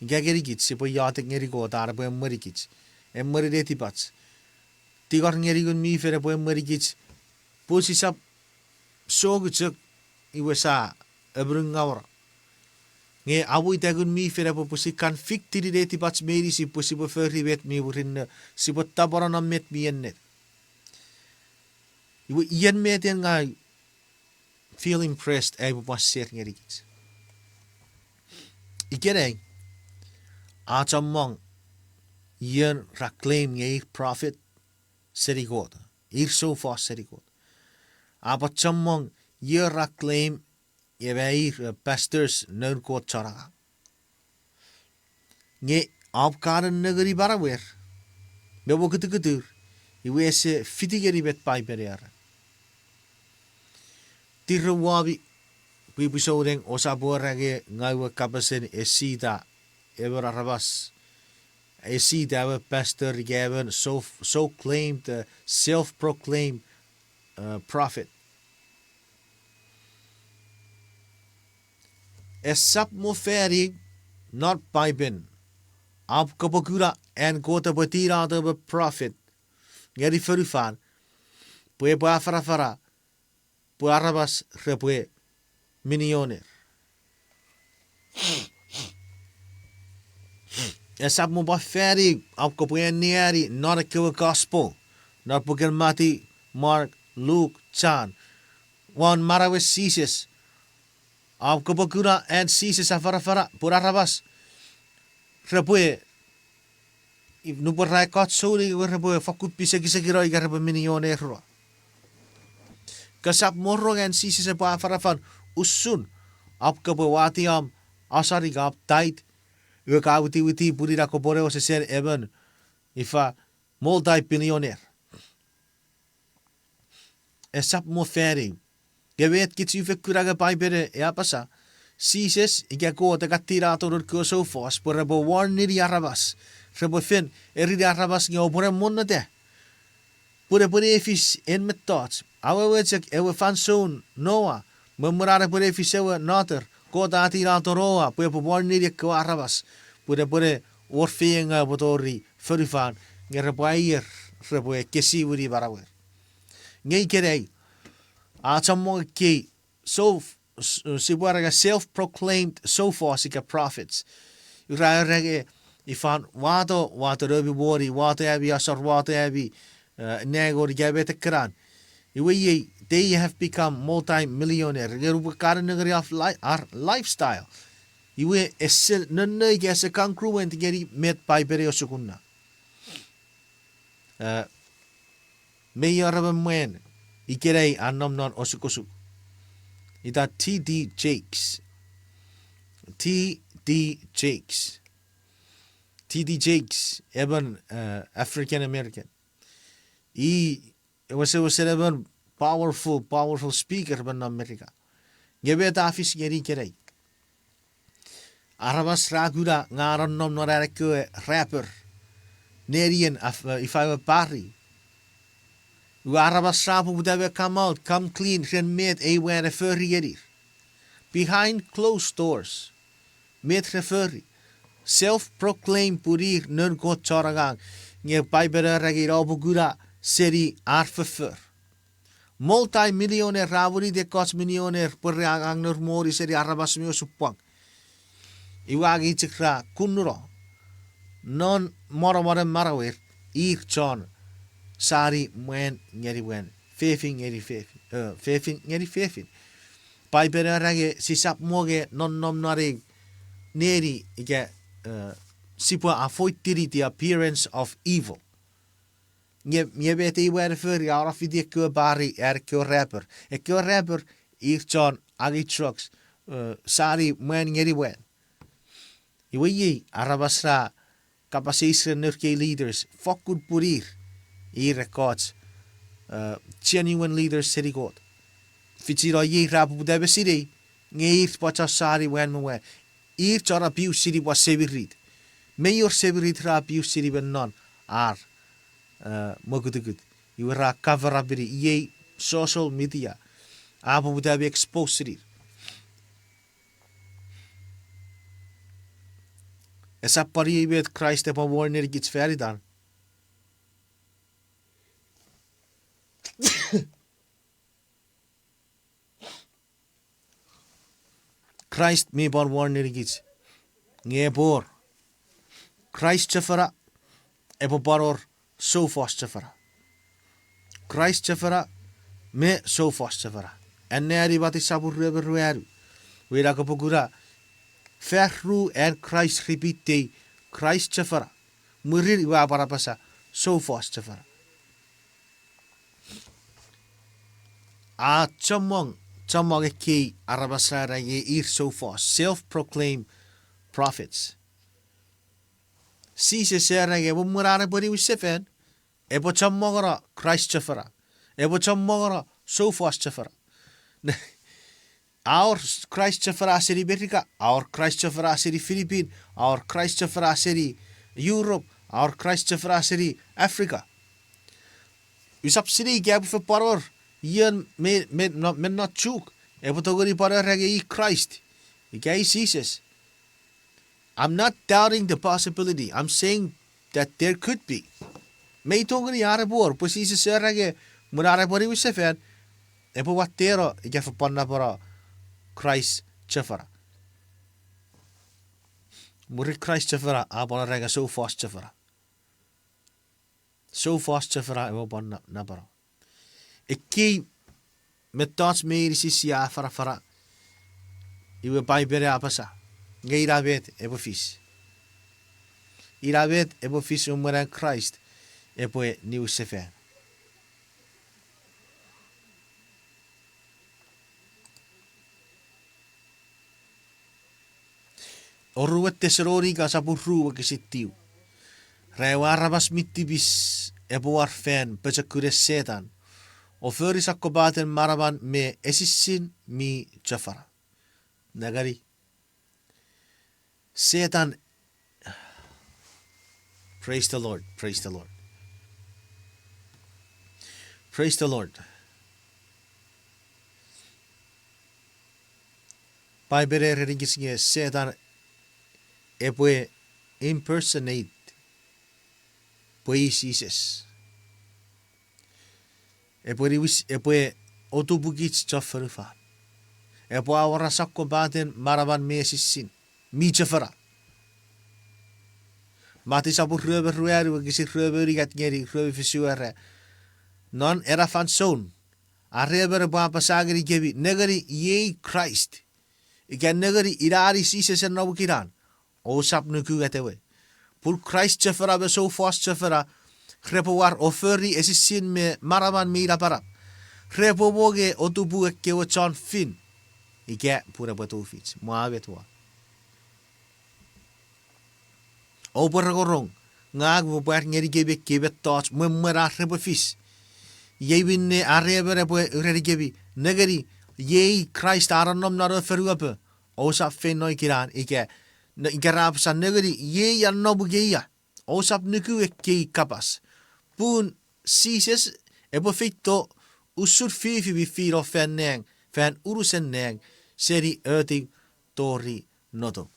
ika ngenikich sipwe iotek ngeni Kot an epwe emwenikich, emweni netipach. Tingor ngeni Ngun mi Fel epwe emwenikich, pun sisap song chok iwe sia emunungawono. Nge amwo ita Ngun mi Fel epwe pwisin convict-ini netipach meinisin pwe sipwe fori met mi murinno, sipwe tapweno non met mi ennet. Iwe ien met en ngang feel impressed ai upwe pwan share ngenikich. Ikenai, a chommong ion ra claim nge ir prophet seni Kot, ir soufos seni Kot. A pwan chommong ion ra claim nge ir, eh, pastors noun Kot chon angang. Nge om ka nennengeni manauer me mokutukutur, iwe ese fiti ngeni met Paipen a era. Tiro womi, pwipwi souneng, ousap wor ange ngang ua kapasen esita emon aramas, esita ewe pastor ika emon self, self-claimed, uh, self-proclaimed, uh, prophet. Esap mo fani non Paipen, om kopwe kuna an Kot epwe tinato ewe prophet ngeni fonufan pwe epwe afanafana pwe aramas repwe millionaire. Esap mo pwan fani om kopwe anneani non ekkewe gospel, non puken Mati, Mark, Luk, John, won manauen Jises. Om kopwe kuna an Jises afanafana pwe aramas repwe, nupwen ra ekkoch souneng iwe repwe fakkun pisekisekino ika repwe millionaire. Kosap mo rong an Jises epwe afanafan usun om kopwe wati om asan ika om tithe, iwe ka witiwiti pun ina kopwe ne wesesen emon ifa multi-billionaire. Esap mo fani. Nge met kich fen kuna nge Paipen e apasa, Jises ika Kot a kan tinato noun kewe soufos pwe repwe warn-ini aramas, repwe fen ereni aramas nge oupwe ne monnota. Pun epwe ne fis en mettoch, awewe chok ewe fansoun Noa, me mwen an epwe ne fis ewe noter, Kot a tinato Noa pwe epwe warn-ini ekkewe aramas pwe repwe ne wor feiengaw epwe tori fonufan, nge repwe aier, repwe ekkesiwini manauer. Nge ikenai, a chommong ekkei, so, sipwe era nge self-proclaimed soufos ika prophets. Ira era nge ifan wato, wato noumi moni, wato ami asor, wato ami, uh, nengeni ika met ekkena. Iwe iei, they have become multi-millionaire. Nge nupwen ka nennengeni ar li-, ar lifestyle, iwe ese nonno ika ese congruent ngeni met Paipen e asukuna. Uh, mei wor emon mwan ikenai a nom non osukosuk. Ita T D Jakes. T D Jakes. T D Jakes, emon, uh, African American. I wesewesen emon powerful, powerful speaker me non Merika. Nge met a fis ngeni ikenai? Aramas ra kuna nge a nonnom non an ekkewe rapper, nenien af-, ifa ewe pari. Iwe aramas ra poputa me come out, come clean ren met ei mwan e fori ngenir. Behind closed doors. Met re fori? Self-proclaim pun ir noun Kot chon angang, nge Paipen a era nge ina oupwe kuna seni ar foffor. Multi-millionaire, ra winiti ekkoch millionaire pwe re angang nour moni seni aramas mi osupwang. Iwe nge chok ra kununo non monomonen manauer, ir chon sani mwan ngeni mwan. fefin ngeni fefin, fefin ngeni fefin. Paipel a era nge sisap mo nge nonnom non ei neni ika sipwe avoid-ini the appearance of evil. Nge, nge met ei mwan a fori, a no fiti ekkewe pari an ekkewe rapper. Ekkewe rapper, ir chon angei drugs, sani mwan ngeni mwan. Iwe iei aramas ra kapas eis ren nour kei leaders, fokkun pun ir, ir ekkoch genuine leaders seni Kot. Fichino iei ra poputa me sinei nge ir pwan chon sani mwan me mwan. Ir chon abuse-ini pwan semirit. Mei wor semirit ra abuse-ini me non ar mokutukut. Iwe ra cover up-ini, iei social media a poputa me expose-ini. Esap pwan iei met Kraist epwe warn ngenikich fan itan. Kraist mi pwan warn ngenikich nge epwe wor Kraist chofona, epwe pwan wor soufos chofona. Kraist chofona me soufos chofona. Anneani Matiu sopun rue me ruanu. Iwe ina kopwe kuna fan ru an Kraist repeat-ei Kraist chofona. Mwirin iwe a pwan apasa soufos chofona. A chommong, chommong ekkei aramas ra era nge ir soufos, self-proclaimed prophets. Jises a era nge mwen an epwe niwinsefan, epwe chommongono Kraist chofona. Epwe chommongono soufos chofona. A wor Kraist chofona seni Merika, a wor Kraist chofona seni Filipin, a wor Kraist chofona seni Europe, a wor Kraist chofona seni Africa. Usap sinei ika epwe fen pwan wor ion me, me no, me non Chuuk epwe tongeni pwan era nge i Kraist ika i Jises. I'm not doubting the possibility. I'm saying that there could be. Mei tongeni an epwe wor, pwe Jises a era nge mwen an epwe niwinsefan, epwe watteno ika fen pwan napeno Kraist chofona. Mwirin Kraist chofona a pwan era nge soufos chofona. Soufos chofona epwe pwan na-, napeno. Ekkei mettoch meinisin sia afanafana, iwe Paipen a apasa nge ina met epwe fis. Ina met epwe fis mwen an Kraist epwe niwinsefan. Oruan Tesalonika sopun ru wokisin tiu. Ra ewe aramas mi tipis epwe war fan pochokunen Setan, o fori sokkopaten manaman me esissin mi chofona. Nengeni, Setan, praise the Lord, praise the Lord. Praise the Lord. Paipen a erenikich nge Setan epwe impersonate pwe i Jises. Epwe niwis, epwe otupukich chon fonufan. Epwe awora sokkopaten manaman me esissin mi chofona. Mati sopun rue me ruanu wokisin rue me unungat ngeni rue me fisu era, non ena fansoun, are emon epwe apasa ngenikemi, nengeni, iei Kraist, ika nengeni, ina i Jises a nom ikenai, ousap nuku atewe. Pun Kraist chofona me soufos chofona repwe war o fori esissin me manaman mi napanap. Repwe mo nge otupu ekkewe chon fin, ika pun epwe tufich, mwa met wa. Oupwe rongorong, ngang upwe pwar ngenikemi ekkei mettoch mwen mwen ar repwe fis. Iei minne are emon epwe urenikemi, nengeni, iei Kraist a nonnom non ewe fonuapo, ousap feino ikenai, ika, ika ra apasa nengeni, iei a nom ikeia, ousap nuku ekkei kapas. Pun Jises epwe feito usun fifi mi fino fan nang, fan unusen nang, seni otiw tori noto.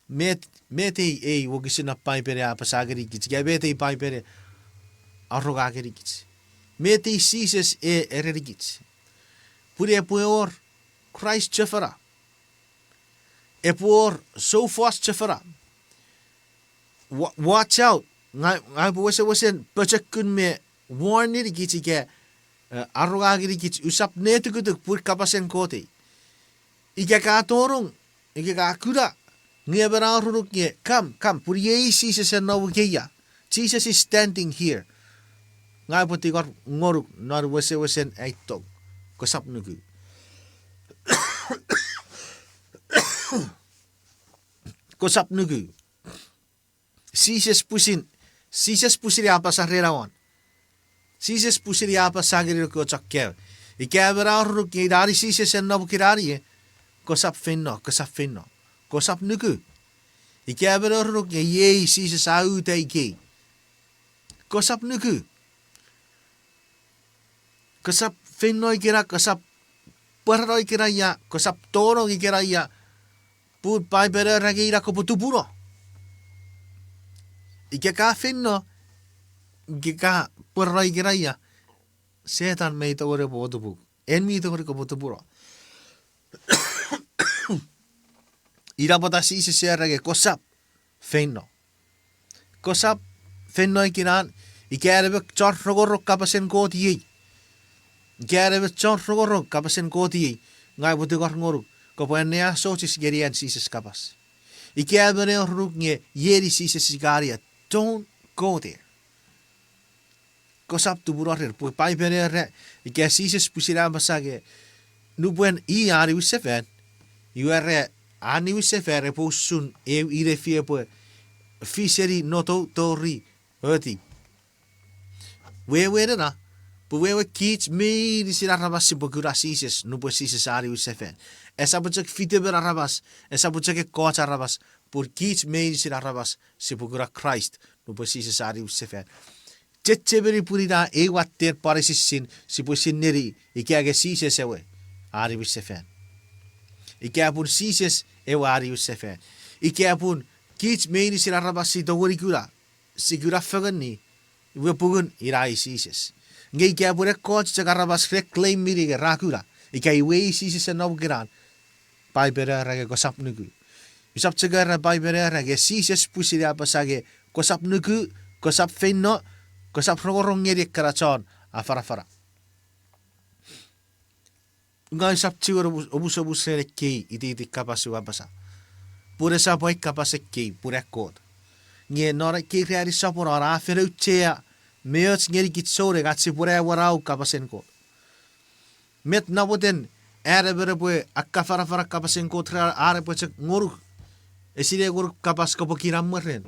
Met, met ei, ei wokisin non Paipen a apasa ngenikich, ika met ei Paipen a aronga ngenikich. Met ei Jises e erenikich. Pun epwe wor Kraist chofona. Epwe wor soufos chofona. Wa-, watch out. Ngang, ngang upwe wesewesen pochokun me warn ngenikich ika, eh, arongau ngenikich usap netukutuk pun kapasen Kot ei. Ika ka tonong, ika ka kuna, nge emon a urunuk nge, come, come, pun iei Jises a nom ikeia. Jesus is standing here. Ngang upwe tingor ngonuk non wesewesen ai tong. Kosap nuku. Kosap nuku. Jises pwisin, Jises pwisin a apasa ren awan. Jises pwisin a apasa ngeni ekkewe chon kaeo. Ika emon a urunuk nge ina Jises a nom ikenan ie, kosap feino, kosap feino. Kosap nuku. Ika emon a urunuk nge iei Jises a uta ikei, kosap nuku. Kosap feino ikenan, kosap pwarano ikenan ia, kosap tonong ikenan ia, pun Paipen a era nge ina kopwe tupuno. Ika ka feino, ika ka pwarano ikenan ia, Setan mei tongeni epwe otupuk. En mi tongeni kopwe tupuno. Ina pwata Jises a era nge kosap feino. Kosap feino ikenan, ika en emon chon rongorong kapasen Kot iei. Ika en emon chon rongorong kapasen Kot iei, ngang upwe tingor ngonuk, kopwe anneasochis ngeni an Jises kapas. Ika emon a urunuk nge iei Jises ikenan ia, don't go there. Kosap tupuno rer, pwe Paipen a era, ika Jises pwisin a apasa nge, nupwen i a niwinsefan, iwe ra, a niwinsefan epwe usun eu inefi epwe fiseni notou tori otip. Wewen ena, pwe wewen kich meinisin aramas sipwe kuna Jises nupwen Jises a niwinsefan. Esap chok fitemon aramas, esap chok ekkoch aramas, pun kich meinisin aramas sipwe kuna Kraist nupwen Jises a niwinsefan. Chechemeni pun ina ew watten pwan esisin sipwe sinei ika nge Jises ewe a niwinsefan. Ika pun Jises ewe a niwinsefan. Ika pun kich meinisin aramas si tongeni kuna, si kuna fengeni, iwe pungun ina i Jises. Nge ika pun ekkoch chok aramas re claim-ini nge ra kuna, ika iwe i Jises a nom ikenan, Paipen a era nge kosap nuku. Usap chok era Paipen a era nge Jises pwisin a apasa nge kosap nuku, kosap feino, kosap rongorong ngeni ekkana chon afanafana. Ngang usap chiwen omusomus ren ekkei iteiten kapas ua apasa. Pun esap ai kapas ekkei pun an Kot. Nge non ekkei ranin soponon a fen auchea me och ngenikich souneng ach sipwe ne awanau kapasen Kot. Met namwoten an emon epwe akkafanafana kapasen Kot ren an epwe chok ngonuk, esinei ngonuk kapas kopwe kinamwe ren.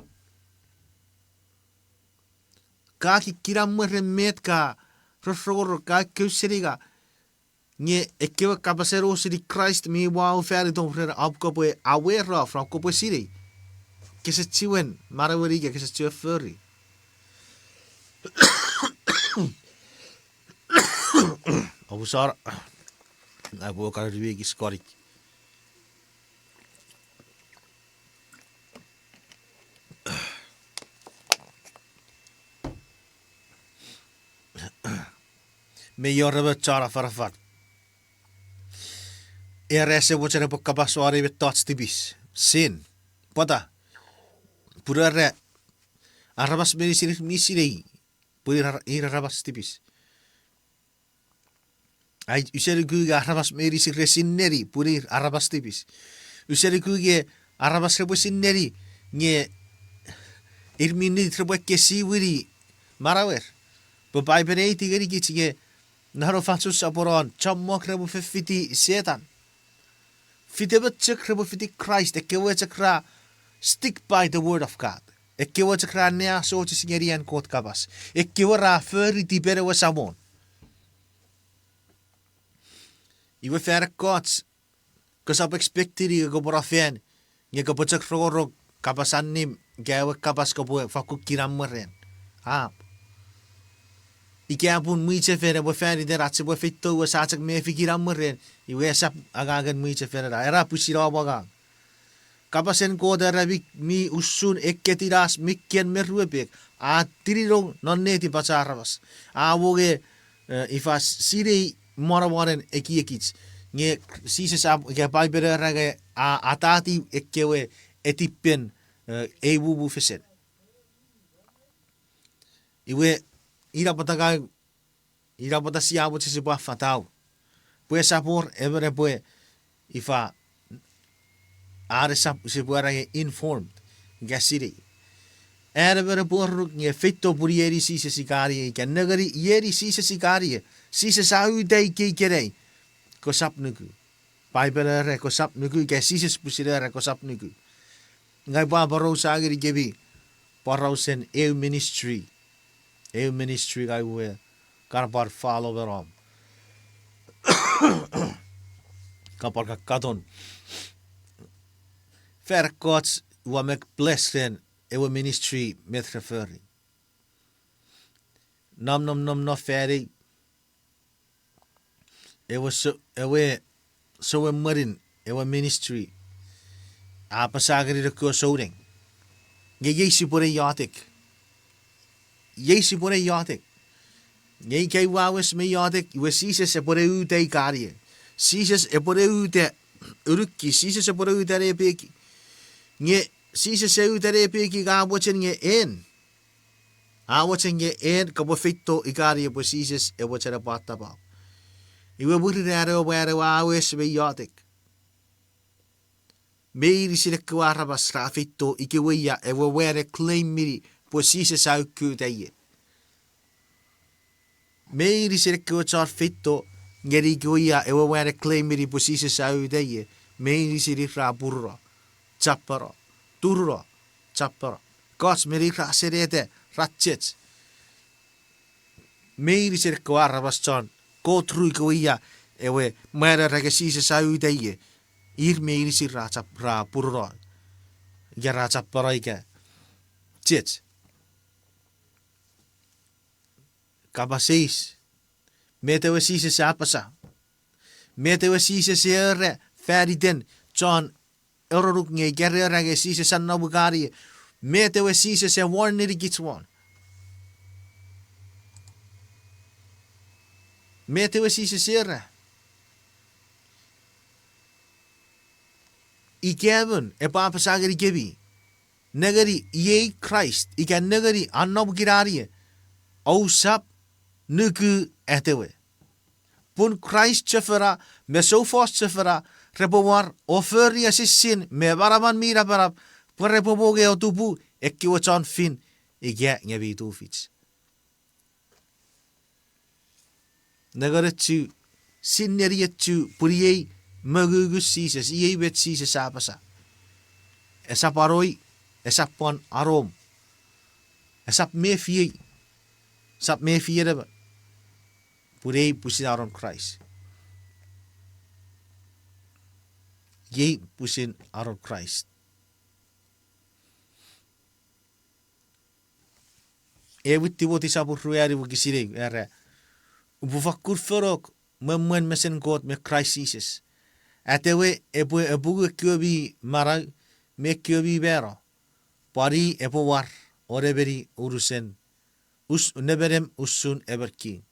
Ka kinamwe ren met ka rorongorong, ka ekkewe seninga, nge ekkewe kapasen osini Kraist mi wau fan itom ren om kopwe aware of, ren om kopwe sinei. Kese chiwen manaueni ika kese chiwen fori. Omusano, ngang upwe kan aniwikis konik. Me ior emon chon afanafan, era ese mochen epwe kapas won ei mettoch tipis, sin. Pwata? Pun era, aramas meinisin mi sinei pwe ir ar-, ir aramas tipis. Ai, use nuku nge aramas meinisin re sineni pun ir aramas tipis. Use nuku nge aramas repwe sineni nge ir mi nit repwe ekkesiwini manauer. Pwe Paipen a aiti ngenikich nge non fansoun soponon chommong repwe fefiti Setan. Fitemon chok repwe fiti Kraist, ekkewe chok ra stick by the word of God. Ekkewe chok ra anneasochis ngeni an Kot kapas. Ekkewe ra fori tipen ewe Samon. Iwe fan ekkoch, kosap expect-ini nge kopwe no fan, nge kopwe chok rongorong kapas allim, ika ewe kapas kopwe fakkun kinamwe ren. Ap. Ika pun mwichefen epwe fan iten ach sipwe feito iwe sia chok mefi kinamwe ren, iwe esap angangen mwichefen ena, era pwisin om angang. Kapasen Kot era mi, mi usun ekketinas mi ken me ruepek, a tininong non netipach aramas. A wonge, eh, ifa sinei monomonen ekiekich. Nge Jises a, ika Paipen era nge a atati ekkewe etipen, eh, ei mumufesen. Iwe, Ina pwata ka, ina pwata sia mochen sipwe fatau. Pwe esap wor emon epwe, ifa, are sap sipwe era nge informed, ika sinei. An emon epwe eruk nge feito pun ieni Jises i kan ie, ika nengeni ieni Jises i kan ie. Jises a uta ikei ikenai. Kosap nuku. Paipel a era kosap nuku, ika Jises pwisin a era kosap nuku. Ngang upwe aporausa ngenikemi porausen eu ministry. Eu ministry ngang ua kan pwan follow me nom. Kan pwan kakkaton. Fan ekkoch ua mak bless ren ewe ministry met re fori. Nom, nom, nom, nom fanei. Ewe sou, ewe souemwenin ewe ministry a apasa ngeni ekkewe souneng, nge iei sipwene iotek. Iei sipwene iotek. Nge ika ua wes me iotek, iwe Jises epwene uta i kan ie. Jises epwene uta unukii, Jises epwene uta nepekii. Nge Jises e uta nepekii nge a mochen nge en. A mochen nge en kopwe feito i kan ie pwe Jises e mochen epwe atapau. Iwe mwirin an ewe mwan ewe a wes me iotek, meinisin ekkewe aramas ra feito ikewe ia ewe mwan e claim-ini pwe Jises a ukkuta ie. Meinisin ekkewe chon feito ngeni ikewe ia ewe mwan e claim-ini pwe Jises a uta ie, meinisin ir ra puruno, chapeno, turuno, chapeno. Ekkoch meni ra seneta, ra chech. Meinisin ekkewe aramas chon go through ikewe ia ewe mwan a era nge Jises a uta ie, ir meinisin ra chap-, ra puruno, ika ra chapeno ika chech. Kapas eis, met ewe Jises a apasa? Met ewe Jises e era fan iten chon eronuk nge ika re era nge Jises a nom i kan ie? Met ewe Jises e warn ngenikich won? Met ewe Jises e era? Ika emon epwe apasa ngenikemi, nengeni iei Kraist, ika nengeni a nom i kan ie, ousap nuku atewe. Pun Kraist chofona me soufos chofona repwe war o fori esisin me manaman mi napanap, pwe repwe mongo o tupu ekkewe chon fin ika nge mi tufich. Nengeni chu, sinneni chu, pun iei mongungun Jises, iei met Jises a apasa. Esap anoi, esap pwan anom. Esap mefiei, esap mefien emon. Pun ei pwisin anon Kraist. Iei pwisin anon Kraist. Ewin Timoti sopun ruanu wokisin ew, era, upwe fakkun fonok mwen mwen mesen Kot me Kraist Jises. Atewe epwe apungu ekkewe mi manau me ekkewe mi mano, pwan i epwe war o nemeni unusen, us-, nemenem usun emon king.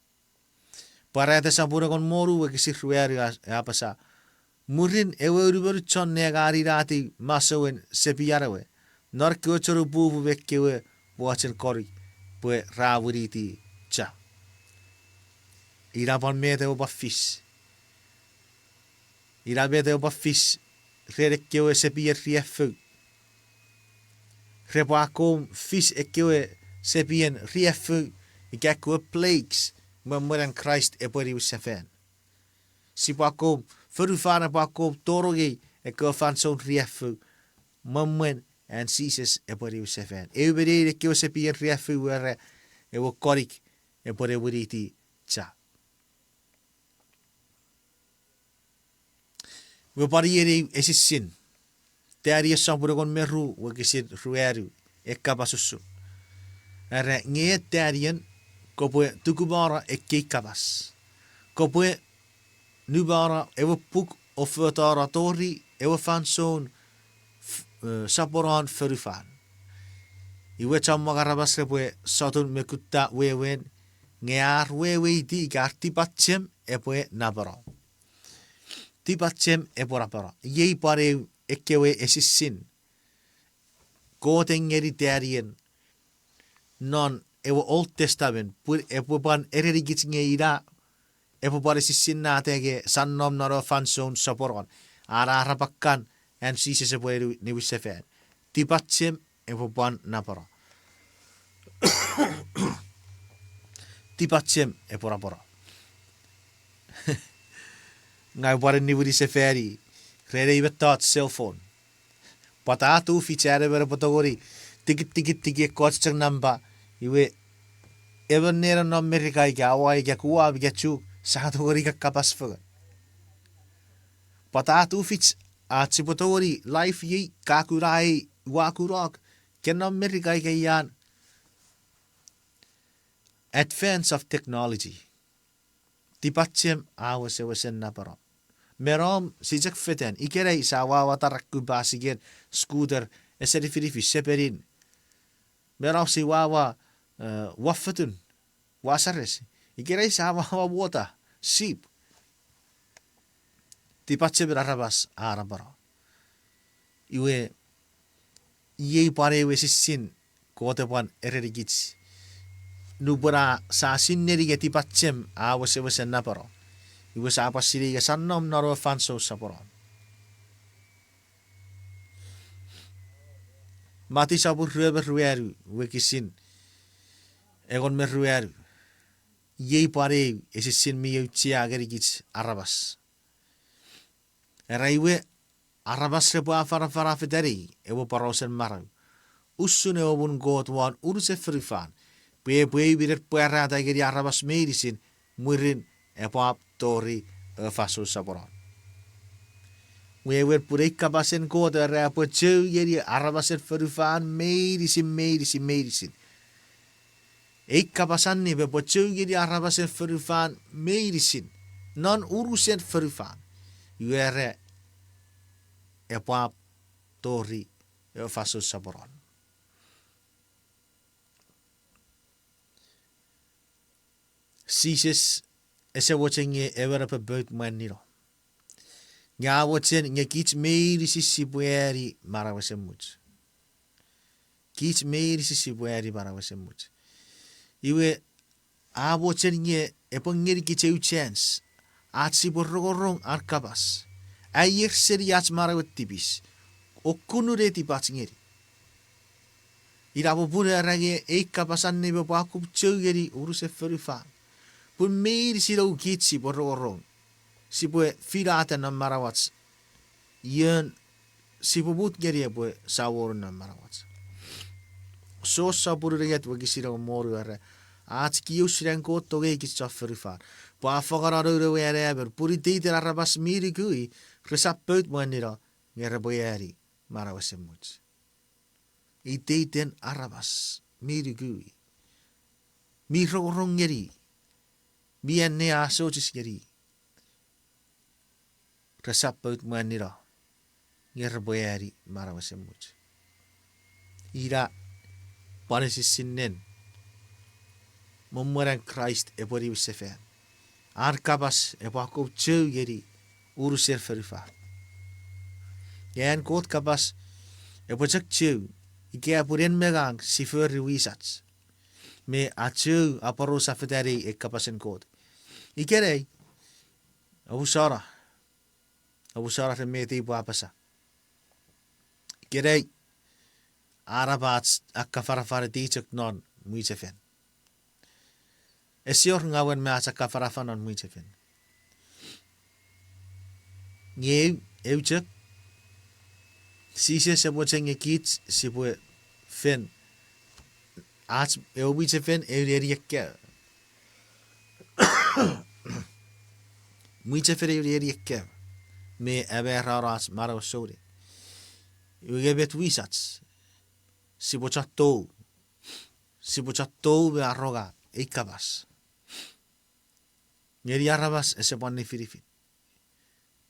Pwarata sopun engon me wonu wokisin ruanu a apasa, mwirin ewe unumon chon nang a ninatiw masouen sepian ewe, non ekkewe chon upupu me ekkewe pwochen konik, pwe ra winiti cha. Ina pwan met ewe pwan fis. Ina met ewe pwan fis ren ekkewe sepien riaffou. Repwe akkom fis ekkewe sepien riaffou, ika ekkewe plagues, mwen mwen an Kraist epwe niwin sefan. Sipwe akkom, fonufan epwe akkom tonongei ekkewe fansoun riaffou, mwen mwen an Jises epwe niwin sefan. Eu me nein ekkewe sepien riaffou we ra ewe konik epwe ne winiti cha. Iwe pwan iei esisin, Taniel sopun engon me ru wokisin ruanu, e kapas usun. Era, nge Taniel, kopwe tukumano ekkei kapas. Kopwe numano ewe puk o fotano tori ewe fansoun, e, soponon fonufan. Iwe chommong aramas repwe sotun me kutta wewen, nge ar weweiti ika ar tipachem epwe napeno. Tipachem epwe napeno. Iei pwan eu ekkewe esisin Kot e ngeni Taniel non ewe Old Testament, pwe epwe pwan erenikich nge ina epwe pwan esisinnata nge sa nom non ewe fansoun soponon, an arap kan, an Jises epwe niwinsefan. Tipachem epwe pwan napeno. Tipachem epwe napeno. Ngang upwe pwan niwinsefani ren ei mettoch cell phone. Pwata a tufich an emon epwe tongeni tiki, tiki, tiki ekkoch chok nampa, iwe emon nenon non Merika ika Hawaii ika Guam ika Chuuk, sia tongeni kakkapas fengen. Pwata a tufich ach sipwe tongeni live iei, ka kuna ei, ua kunok, ke non Merika ika ian advance of technology. Tipachem a wesewesen napeno. Me nom si chok fetan, ikenai sia wawa tarakku, basiken, scooter, ese nifinifin, sepenin. Me nom si wawa, eh, wafotun, wasares. Ikenai sia wawa wota, sip. Tipachemen aramas a napeno. Iwe, iei pwan ewe esisin Kot e pwan erenikich. Nupwen a sa sinei nge tipachem a wesewesen napeno, iwe sa pwan sinei nge sa nom non ewe fansoun soponon. Mati sopun rue me ruanu, wokisin engon me ruanu. Iei pwan eu esisin mi auchea ngenikich aramas. Era iwe, aramas repwe afanafana fetanei ewe porausen manau usun ewe muun Kot won unusen fonufan, pwe epwe eu minen pwarata ngeni aramas meinisin, mwirin epwap tori ewe fansoun soponon. Wewen pun ei kapasen Kot era epwe chou ngeni aramasen fonufan meinisin, meinisin, meinisin. Ei kapas allim epwe chou ngeni aramasen fonufan meinisin, non unusen fonufan. Iwe era epwap tori ewe fansoun soponon. Jises ese mochen nge emon epwe pout mwanino. Nge a mochen nge kich meinisin sipwe ani manau esemuch. Kich meinisin sipwe ani manau esemuch. Iwe, a mochen nge epwe ngenikich eu chance ach sipwe rongorong an kapas, aier seni ach manauen tipis, o kunu netipach ngeni. Ina popun era nge ei kapas allim epwe akkom chou ngeni unusen fonufan. Pun meinisin kich sipwe rongorong, sipwe finata non manauach ion sipwe mut ngeni epwe samon non manauach. Jon sopun unungat wokisin engon me wonu era, ach kiosun an Kot tongei kich chon fonufan, pwe a fangeno Noun we Anaemon, pun iteiten aramas mi nuku i resap pout mwanino, nge repwe ani manau esemuch. Iteiten aramas mi nuku i, mi rongorong ngeni, mi anneasochis ngeni, resap pout mwanino, nge repwe ani manau esemuch. Ina pwan esisinnen mwomwen an Kraist epwe niwinsefan. An kapas epwe akkom chou ngeni unusen fonufan. Nge an Kot kapas epwe chok chou ika pun en me ngang si fori wisach me achou aporausa fetanei ei kapasen Kot. Ikenai, omusano, omusano ren met upwe apasa. Ikenai, a nap ach akkafanafaniti chok non mwichefen. Ese wor ngawen me ach akkafanafan non mwichefen. Nge eu, eu chok, Jises e mochen nge kich sipwe fen, ach ewe mwichefen eu neni ekkewe. Mwichefen eu neni ekkewe me amarano ach manau souneng. Iwe nge met wisach, sipwe chok tou, sipwe chok tou me aronga ei kapas ngeni aramas ese pwan nifinifin.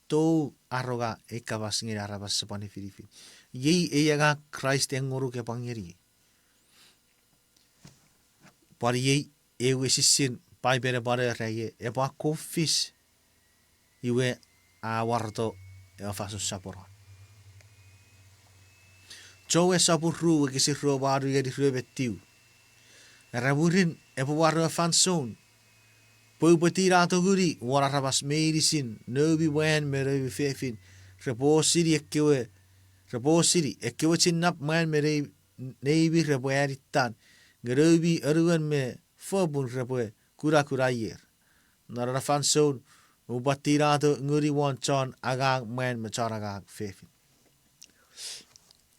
Tou aronga ei kapas ngeni aramas ese pwan nifinifin. Iei ei angang Kraist a ngonuk epwe ngeni. Pwan iei ewe esisin Paipen epwe pwan era nge epwe akkom fis, iwe a wareto ewe fansoun soponon. Joel sopun ru wokisin rue me wanu ngeni rue me tiu. Era mwirin epwe war ewe fansoun pwe upwe tinato nguni won aramas meinisin, noumi mwan me noumi fefin, repwe osini ekkewe, repwe osini ekkewe chinnap mwan me nei-, neimi repwe anitan, nge noumi anuon me fopun repwe kunakuna ier. Non ena fansoun upwe tinato nguni won chon angang mwan me chon angang fefin.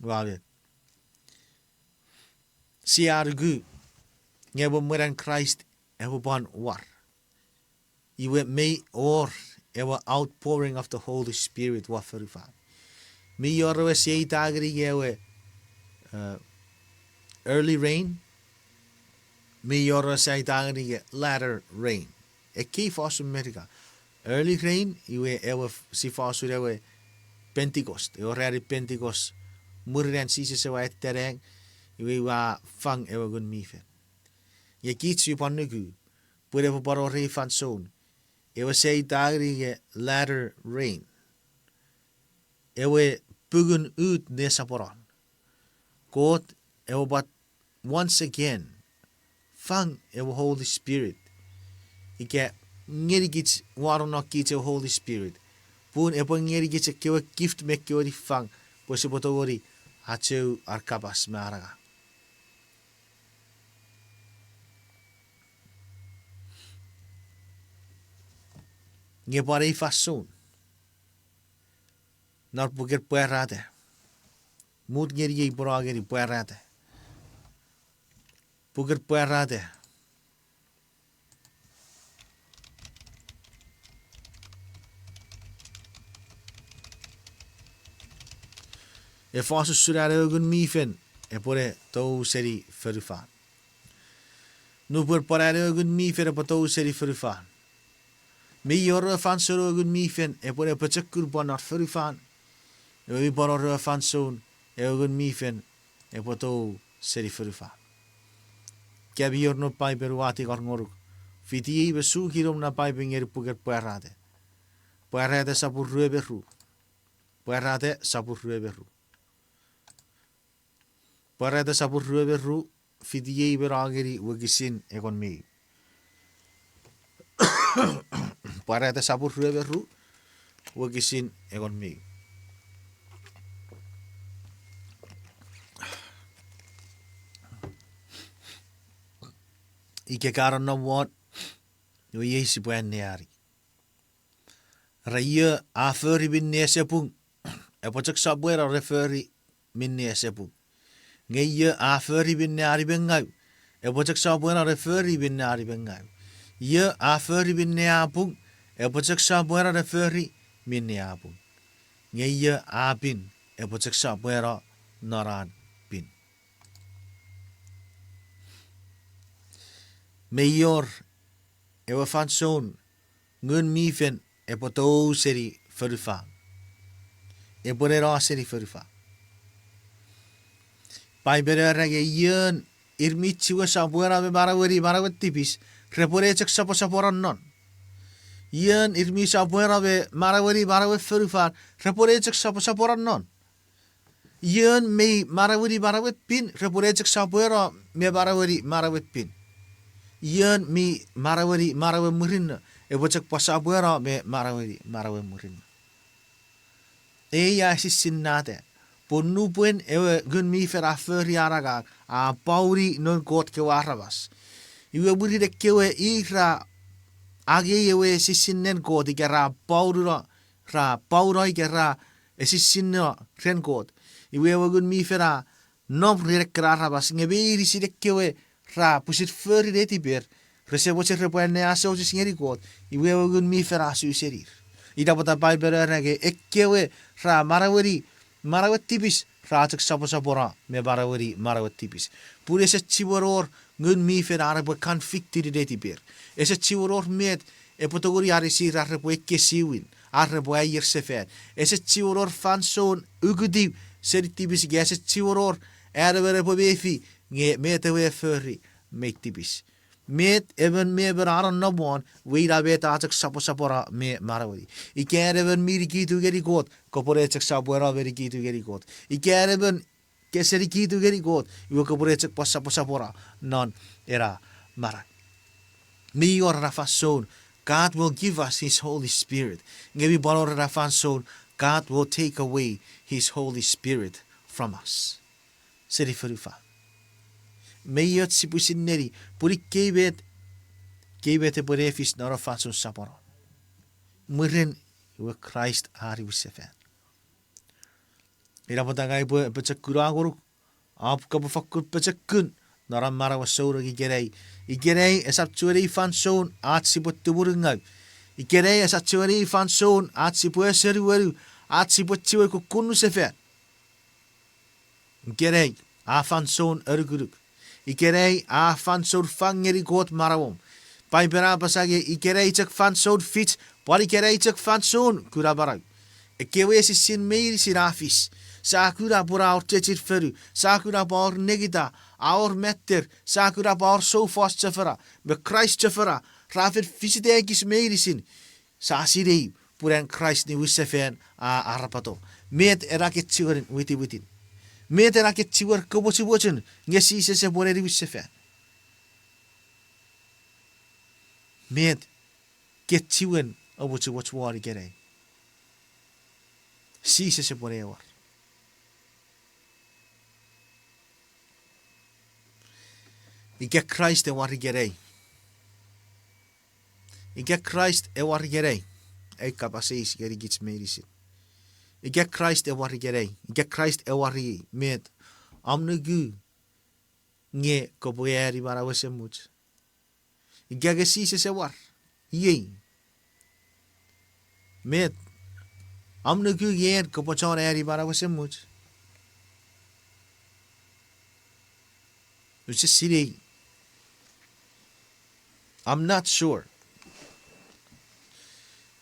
Amen. Sia nuku nge ewe mwen an Kraist epwe pwan war. Iwe mei wor ewe outpouring of the Holy Spirit won fonufan. Mi wor ewe sia aita ngeni ewe, uh, early rain, mi wor ewe sia aita ngeni latter rain. Ekkei fosun Merika. Early rain, iwe ewe f-, si fosun ewe Pentecost, ewe ranin Pentecost, mwirin an Jises ewe a atenang, iwe iwe a fang ewe Ngun mi Fel. Nge kich sipwe pwan nuku pwe epwe pwan wor ei fansoun ewe sia aita ngeni latter rain, ewe pungun ut nesoponon. Kot ewe pwan once again fang ewe Holy Spirit, ika ngenikich, wanong non kich ewe Holy Spirit, pun epwe ngenikich ekkewe gift me ekkewe niffang pwe sipwe tongeni acheu ar kapas me ar angang. Nge pwan ei fansoun, non puken Pwarata, mut ngeni ei pwe a ngeni Pwarata. Puken Pwarata, efosun an ewe Ngun mi Fel epwene tou seni fonufan. Nupwen pwan an ewe Ngun mi Fel epwe tou seni fonufan, mi wor ewe fansoun ewe Ngun mi Fel epwene pochokun pwan non fonufan, iwe mi pwan wor ewe fansoun ewe Ngun mi Fel epwe tou seni fonufan. Ika mi wor noum Paipen ua tingor ngonuk, fitiei me suki noum na Paipen ngeni puken Pwarata. Pwarata sopun rue me ru. Pwarata sopun rue me ru. Pwarata sopun rue me ru, fitiei me no ngeni wokisin engon me ew. Pwarata sopun rue me ru, wokisin engon me ew. Ika ka nonnom won, iwe iei sipwe anneani. Ra io a fori minne ese pung, epwe chok sopweno ne fori minne ese pung. Nge io a fori minne a nimengau, epwe chok sopweno ne fori minne a nimengau. Io a fori minne a pung, epwe chok sopweno ne fori minne a pung. Nge io a pin, epwe chok sopweno non an pin. Me ior ewe fansoun Ngun mi Fel epwe tou seni fonufan. Epwe neno seni fonufan. Paipen a era nge ion ir mi chiwen sopweno me manaueni manauen tipis, repwe ne chok soposopono non. Ion ir mi sopweno me manaueni manauen fonufan, repwe ne chok soposopono non. Ion mi manaueni manauen pin, repwe ne chok sopweno me manaueni manauen pin. Ion mi manaueni manauen murinno, epwe chok pwan sopweno me manaueni manauen murinno. Ei a esisinnata pwe nupwen ewe Ngun mi Fel a fori an angang, a pauni noun Kot kewe aramas. Iwe mwirin ekkewe ir ra angei ewe esisinnen Kot ika ra paununo, ra pauno ika ra esisinneno ren Kot, iwe ewe Ngun mi Fel a nom ren ekkena aramas, nge meinisin ekkewe ra pwisin fori netiper, rese mochen repwe anneasochis ngeni Kot, iwe ewe Ngun mi Fel a su senir. Ina pwata Paipen a era nge ekkewe ra manaueni manauen tipis, ra chok soposopono me manaueni manauen tipis. Pun ese chiwen wor Ngun mi Fel ar epwe convict-ini netiper. Ese chiwen wor met epwe tongeni anisir ar repwe ekkesiwin, ar repwe aier sefan. Ese chiwen wor fansoun ukutiw seni tipis, ika ese chiwen wor an emon epwe mefi nge met ewe a fori mei tipis. Met emon me emon a nonnom won, iwe ina met a chok soposopono me manaueni. Ika an emon mi nikitu ngeni Kot, kopwe ne chok sopweno me nikitu ngeni Kot. Ika an emon Ke seni kitu ngeni Kot, iwe kopwene chok pwan saposapora non ena manau. Mi wor ena fansoun, God will give us His Holy Spirit. Nge mi pwan wor ena fansoun, God will take away His Holy Spirit from us. Seni fonufan. Mi och sipwe sinei, pun ikkei met, ikkei met epwe ne fis non ena fansoun soponon. Mwirin, iwe Kraist a niwinsefan. Ina pwata ngang upwe pochokkun ngonuk, a pwe kopwe fokkun pochokkun non om manauen souneng ikenai. Ikenai esap chuen ei fansoun ach sipwe tumunungau. Ikenai esap chuen ei fansoun ach sipwe esenuenu, ach sipwe chiwen kukkun niwinsefan. Ikenai a fansoun anukunuk. Ikenai a fansoun fang ngeni Kot manauom. Paipen a apasa nge ikenai chok fansoun fich, pwan ikenai chok fansoun kuna manau. Ekkewe esisin meinisin a fis. Sia kuna pun a wor chechin fonu. Sia kuna pwe a wor nengita, a wor matter. Sia kuna pwe a wor soufos chofona me Kraist chofona, ra fen fisita ekis meinisin. Sia sinei pun an Kraist niwinsefan a arapoto. Met ena ke chiwen witiwiti? Met ena ke chiwen komochumochun nge Jises epwe ne niwinsefan? Met ke chiwen omochumoch won ikenai? Jises epwe ne war. Ika Kraist e war ikenai. Ika Kraist e war ikenai. Ai kapas eis ngenikich meinisin. Ika Kraist e war ikenai. Ika Kraist e war iei, met om nuku nge kopwe ani manau esemuch? Ika nge Jises e war iei, met om nuku nge en kopwe chon ani manau esemuch? Use sinei. I'm not sure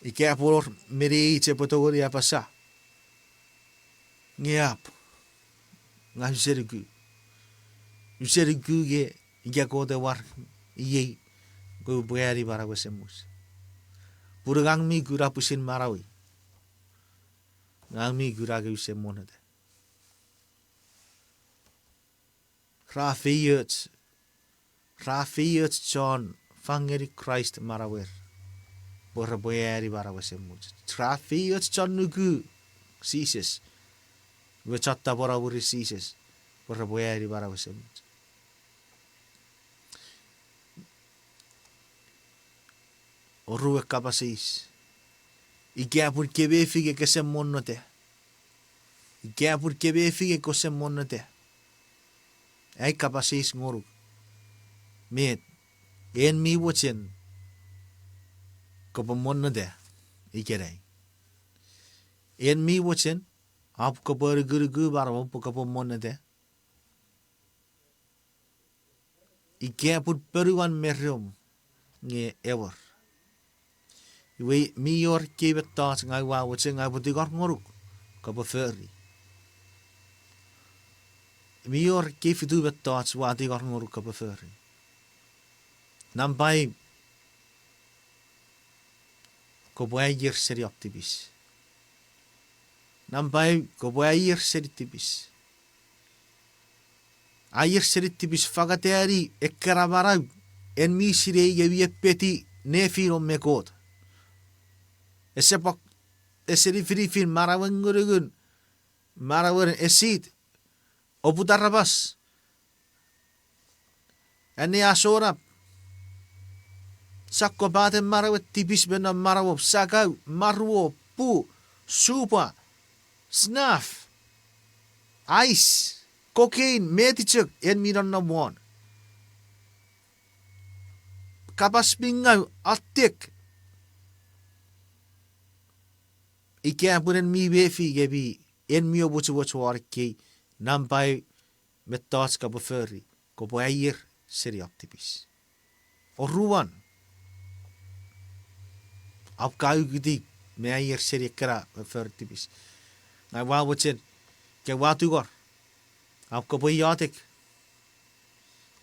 ika pwe wor meni ach epwe tongeni apasa, nge ap, ngang use nuku. Use nuku nge ika Kot e war iei, kopwe ani manau esemuch. Pun ngang mi kuna pwisin manauei. Ngang mi kuna nge use monneta. Ra feioch, ra feioch chon fang ngeni Kraist manauer pwe repwe ani manau esemuch. Ra feioch chon nuku Jises, iwe chon tapweno mwirin Jises pwe repwe ani manau esemuch. Oruen kapas eis. Ika pun ke mefi nge kese monneta. Ika pun ke mefi nge kose monneta. Ai kapas eis ngonuk. Met, en mi mochen kopwe monneta ikenai? En mi mochen, ap kopwe anukunuku manauom pwe kopwe monneta? Ika pun ponuan me reom nge ewer, iwe mi wor ekkei mettoch ngang ua mochen ngang upwe tingor ngonuk kopwe fori. Mi wor ekkei fitu mettoch ua tingor ngonuk kopwe fori. Nampa ew, kopwe aier seni om tipis. Nampa ew, kopwe aier seni tipis. Aier seni tipis, fangatani ekkana manau en mi sinei nge mi epeti nefinom me Kot. Ese pok, ese nifinifin manauen ngunungun, manauen esit, oput aramas, anneasonap, sokkopaten manauen tipis me non manauom, sakau, maruo, pu, supa, snuff, ice, cocaine, met chok en mi nonnom won. Kapas mi ngau, atik. Ika pun en mi mefi nge mi, en mi omochomoch won ekkei, nampa ew mettoch kopwe fori, kopwe aier seni om tipis. Oruan, ap ka ukutiw me aier seni ekkana foffor tipis. Ngang ua mochen, ke ua tungor, ap kopwe iotek.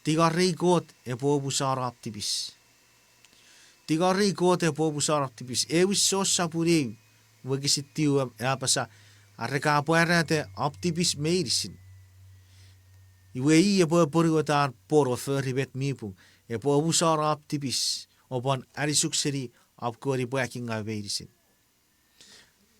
Tingorei Kot epwe omusano om tipis. Tingorei Kot epwe omusano om tipis. Ewin Jon sapun ew, wokisin tiu a apasa, are ka pwarata om tipis meinisin, Iwe i epwe apwonueta ar pwon o fori met mi pung, epwe omusano om tipis, o pwan anisuk seni om kewe nipwakingaw meinisin.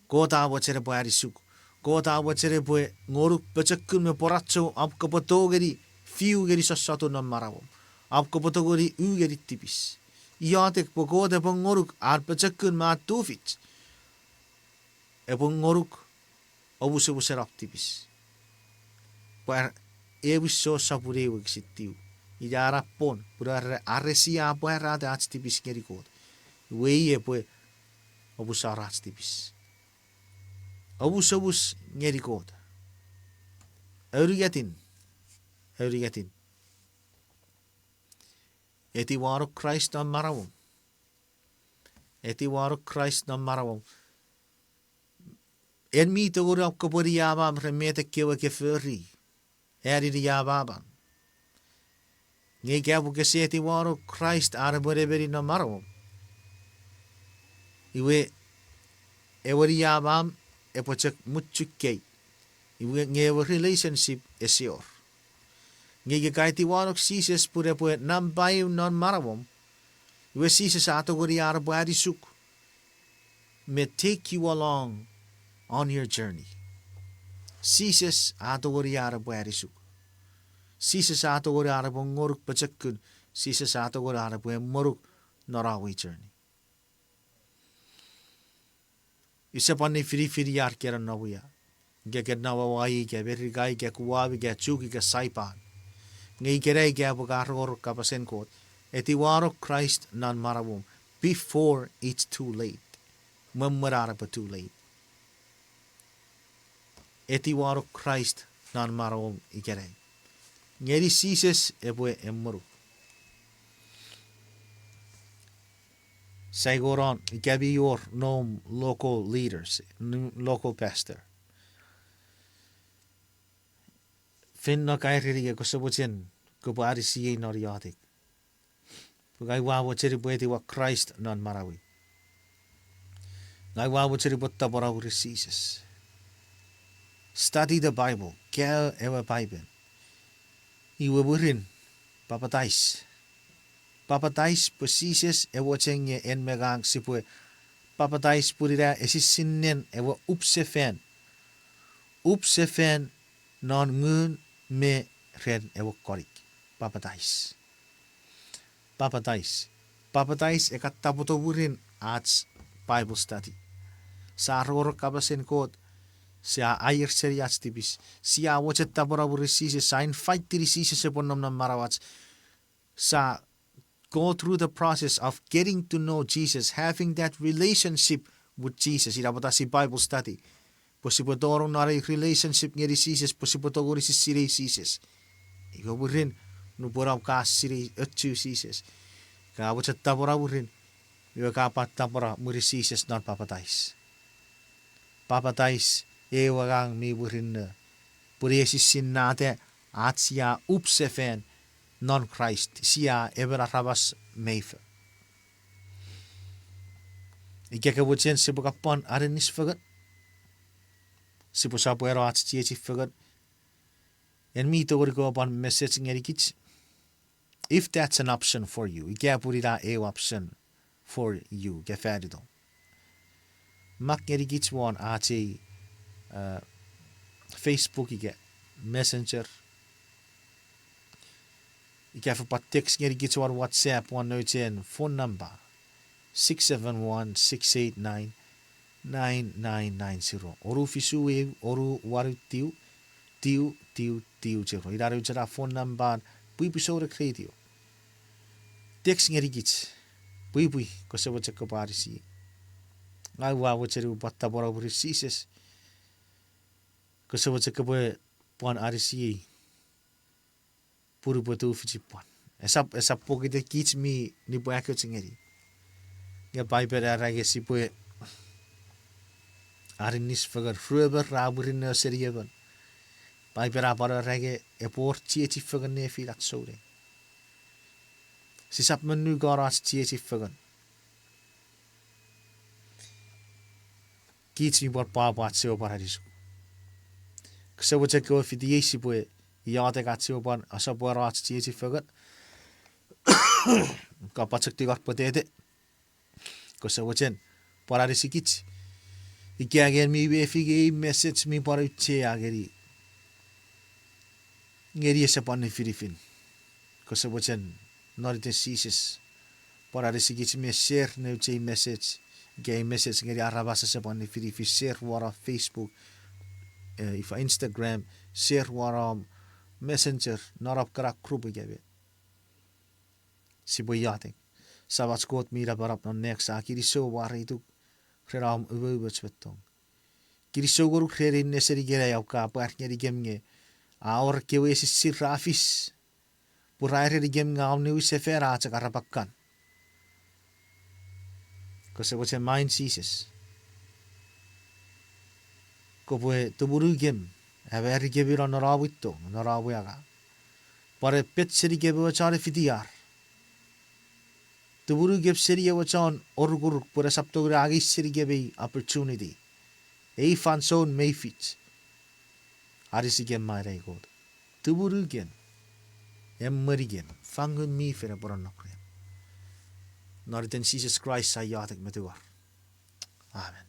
Kot a mochen epwe anisuk. Kot a mochen epwe ngonuk pochokun me pworacho om kopwe tongeni fiu ngeni sossotun non manauom. Om kopwe tongeni u ngeni tipis. Iotek pwe Kot epwe ngonuk an pochokun me an tufich. Epwe ngonuk omusomusen om tipis. Pwe Ewin John sopun ew wokisin tiu. Ina ena pwon, pun are, are sia pwarata ach tipis ngeni Kot, iwe i epwe omusano ach tipis. Omusomus ngeni Kot. Aunungatin, aunungatin, etiwanong Kraist non manauom. Etiwanong Kraist non manauom. En mi tongeni om kopwe niamam ren met ekkewe ke fori, ani niamamam. Nge ika pwe kese etiwanong Kraist an epwe nemeni non manauom, iwe ewe niamam epwe chok muchukei. Iwe nge ewe relationship ese wor. Nge ika ka etiwanong Jises pun epwe nampa eu non manauom, iwe Jises a tongeni an epwe anisuk me take you along on your journey. Jises a tongeni an epwe anisuk. Jises a tongeni an epwe ngonuk pochokun. Jises a tongeni an epwe emwenuk non ewe journey. Use pwan nifinifin ian ke nonnom ia. Ika ke nom Hawaii, ika Merika, ika Guam, ika Chuuk, ika Saipan. Nge ikenai ika pwe ka rongorong kapasen Kot, etiwanong Kraist non manauom before it's too late. Mwemwen an epwe too late. Etiwanong Kraist non manauom ikenai. Ngeni Jises epwe emwenuk. Saingonon ika mi wor noum local leaders, local pastor, feino kaireni ika kose mochen kopwe anisiei non iotek. Pwe ngang ua mochen upwe etiwa Kraist non manauei. Ngang ua mochen upwe tapweno mwirin Jises. Study the Bible, kaeo ewe Paipen. Iwe mwirin, papatais. Papatais pwe Jises ewe mochen nge en me ngang sipwe papatais pun ina esisinnen ewe upsefan. Upsefan non ngun me ren ewe konik. Papatais. Papatais. Papatais e kan tapweto mwirin ach Bible study. Sia rongorong kapasen Kot, sia aier seni ach tipis, sia mochen tapweno mwirin Jises, sia invite-ini Jises epwe nom non manauach, sia go through the process of getting to know Jesus, having that relationship with Jesus. Ina pwata sia Bible study. Pwe sipwe tonong non ei relationship ngeni Jises, pwe sipwe tongeni sisinei Jises. Iwe mwirin, nupwen om ka sinei ochu Jises, ka mochen tapweno mwirin, iwe ka pwan tapweno mwirin Jises non papatais. Papatais ewe ngang mi murinno, pwe esisinnata ach sia upsefan non Kraist, sia emon aramas meifo. Ika ke mochen sipwe kapwan aninnis fengen, sipwe sopweno ach chiechi fengen, en mi tongeni kopwe pwan message ngenikich, if that's an option for you, ika pun ina eu option for you, ika fanitom. Mak ngenikich won ach ei, uh, Facebook ika Messenger. Ika fen pwan text ngenikich won WhatsApp won nouch ei phone number, six seven one, six eight nine, nine nine nine zero. Onu fisu eu, onu wanu tiu, tiu, tiu, tiu zero. Ina nouch ena phone number, Pwipwi Souneng Radio. Text ngenikich, pwipwi, kose mochen kopwe anisiei. Ngang ua mochen upwe pwan tapweno mwirin Jises. Kose mochen kopwe pwan anisiei. Pun upwe tufichi pwan. Esap, esap pokiten kich mi nipwakoch ngeni. Nge Paipen a era nge sipwe aninnis fengen, ruemon ra murinno seni emon. Paipen a pwan era nge epwe wor chiechi fengen nefinach souneng. Sisap monukano ach chiechi fengen. Kich mi pwan pwapwa ach sipwe pwan anisuk. Kose mochen kopwe fitiei sipwe iotek ach sipwe pwan asopweno ach chiechi fengen. Kopwe chok tingor pwetete. Kose mochen pwan anisikich. Ika nge mi mefi nge ei message mi pwan auchea ngeni, ngeni ese pwan nifinifin. Kose mochen non iten Jises pwan anisikich me share nouch ei message. Ika ei message ngeni aramas ese pwan nifinifin, share won om Facebook, eh, ifa Instagram, share won om Messenger, non om kana group ika met. Sipwe iotek. Samach Kot mi napanap non nang, sia kinisou mwareituk ren om umoumoch me tong. Kinisou ngonuk ren ei nesen ikenai, om ka pwar ngenikem nge a wor ekkewe esisir ra fis, pwe ra erenikem nge om niwinsefan a chok arapakan. Kose mochen main Jises, kopwe tumunukem, amarikemino non om tong, non om angang. Pwan epet senikem ewe chon efitiar. Tumunukem seni ewe chon orukoruk pwe esap tongeni angei senikem ei opportunity, ei fansoun mei fich. Anisikem, main Kot. Tumunukem, emwenikem, fang Ngun mi Fel epwe nonnom rem. Non iten Jises Kraist sia iotek me tungor. Amen.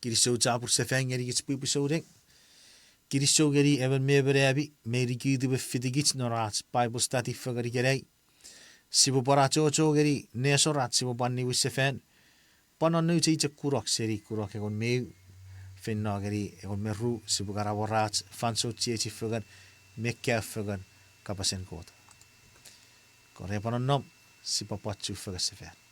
Kinisou chapur sefan ngenikich pwipwi souneng. Kinisou ngeni emon me emon ami mi nikitu me fitikich non ach Bible study fengen ikenai. Sipwe pwan achocho ngeni nesor ach sipwe pwan niwinsefan. Pwan non nouch ei chok kunok seni kunok engon me eu, feino ngeni engon me ru, sipwe kan awora ach fansoun chiechi fengen me kaeo fengen kapasen Kot. Kon epwe nonnom, sipwe pwan chufengen sefan.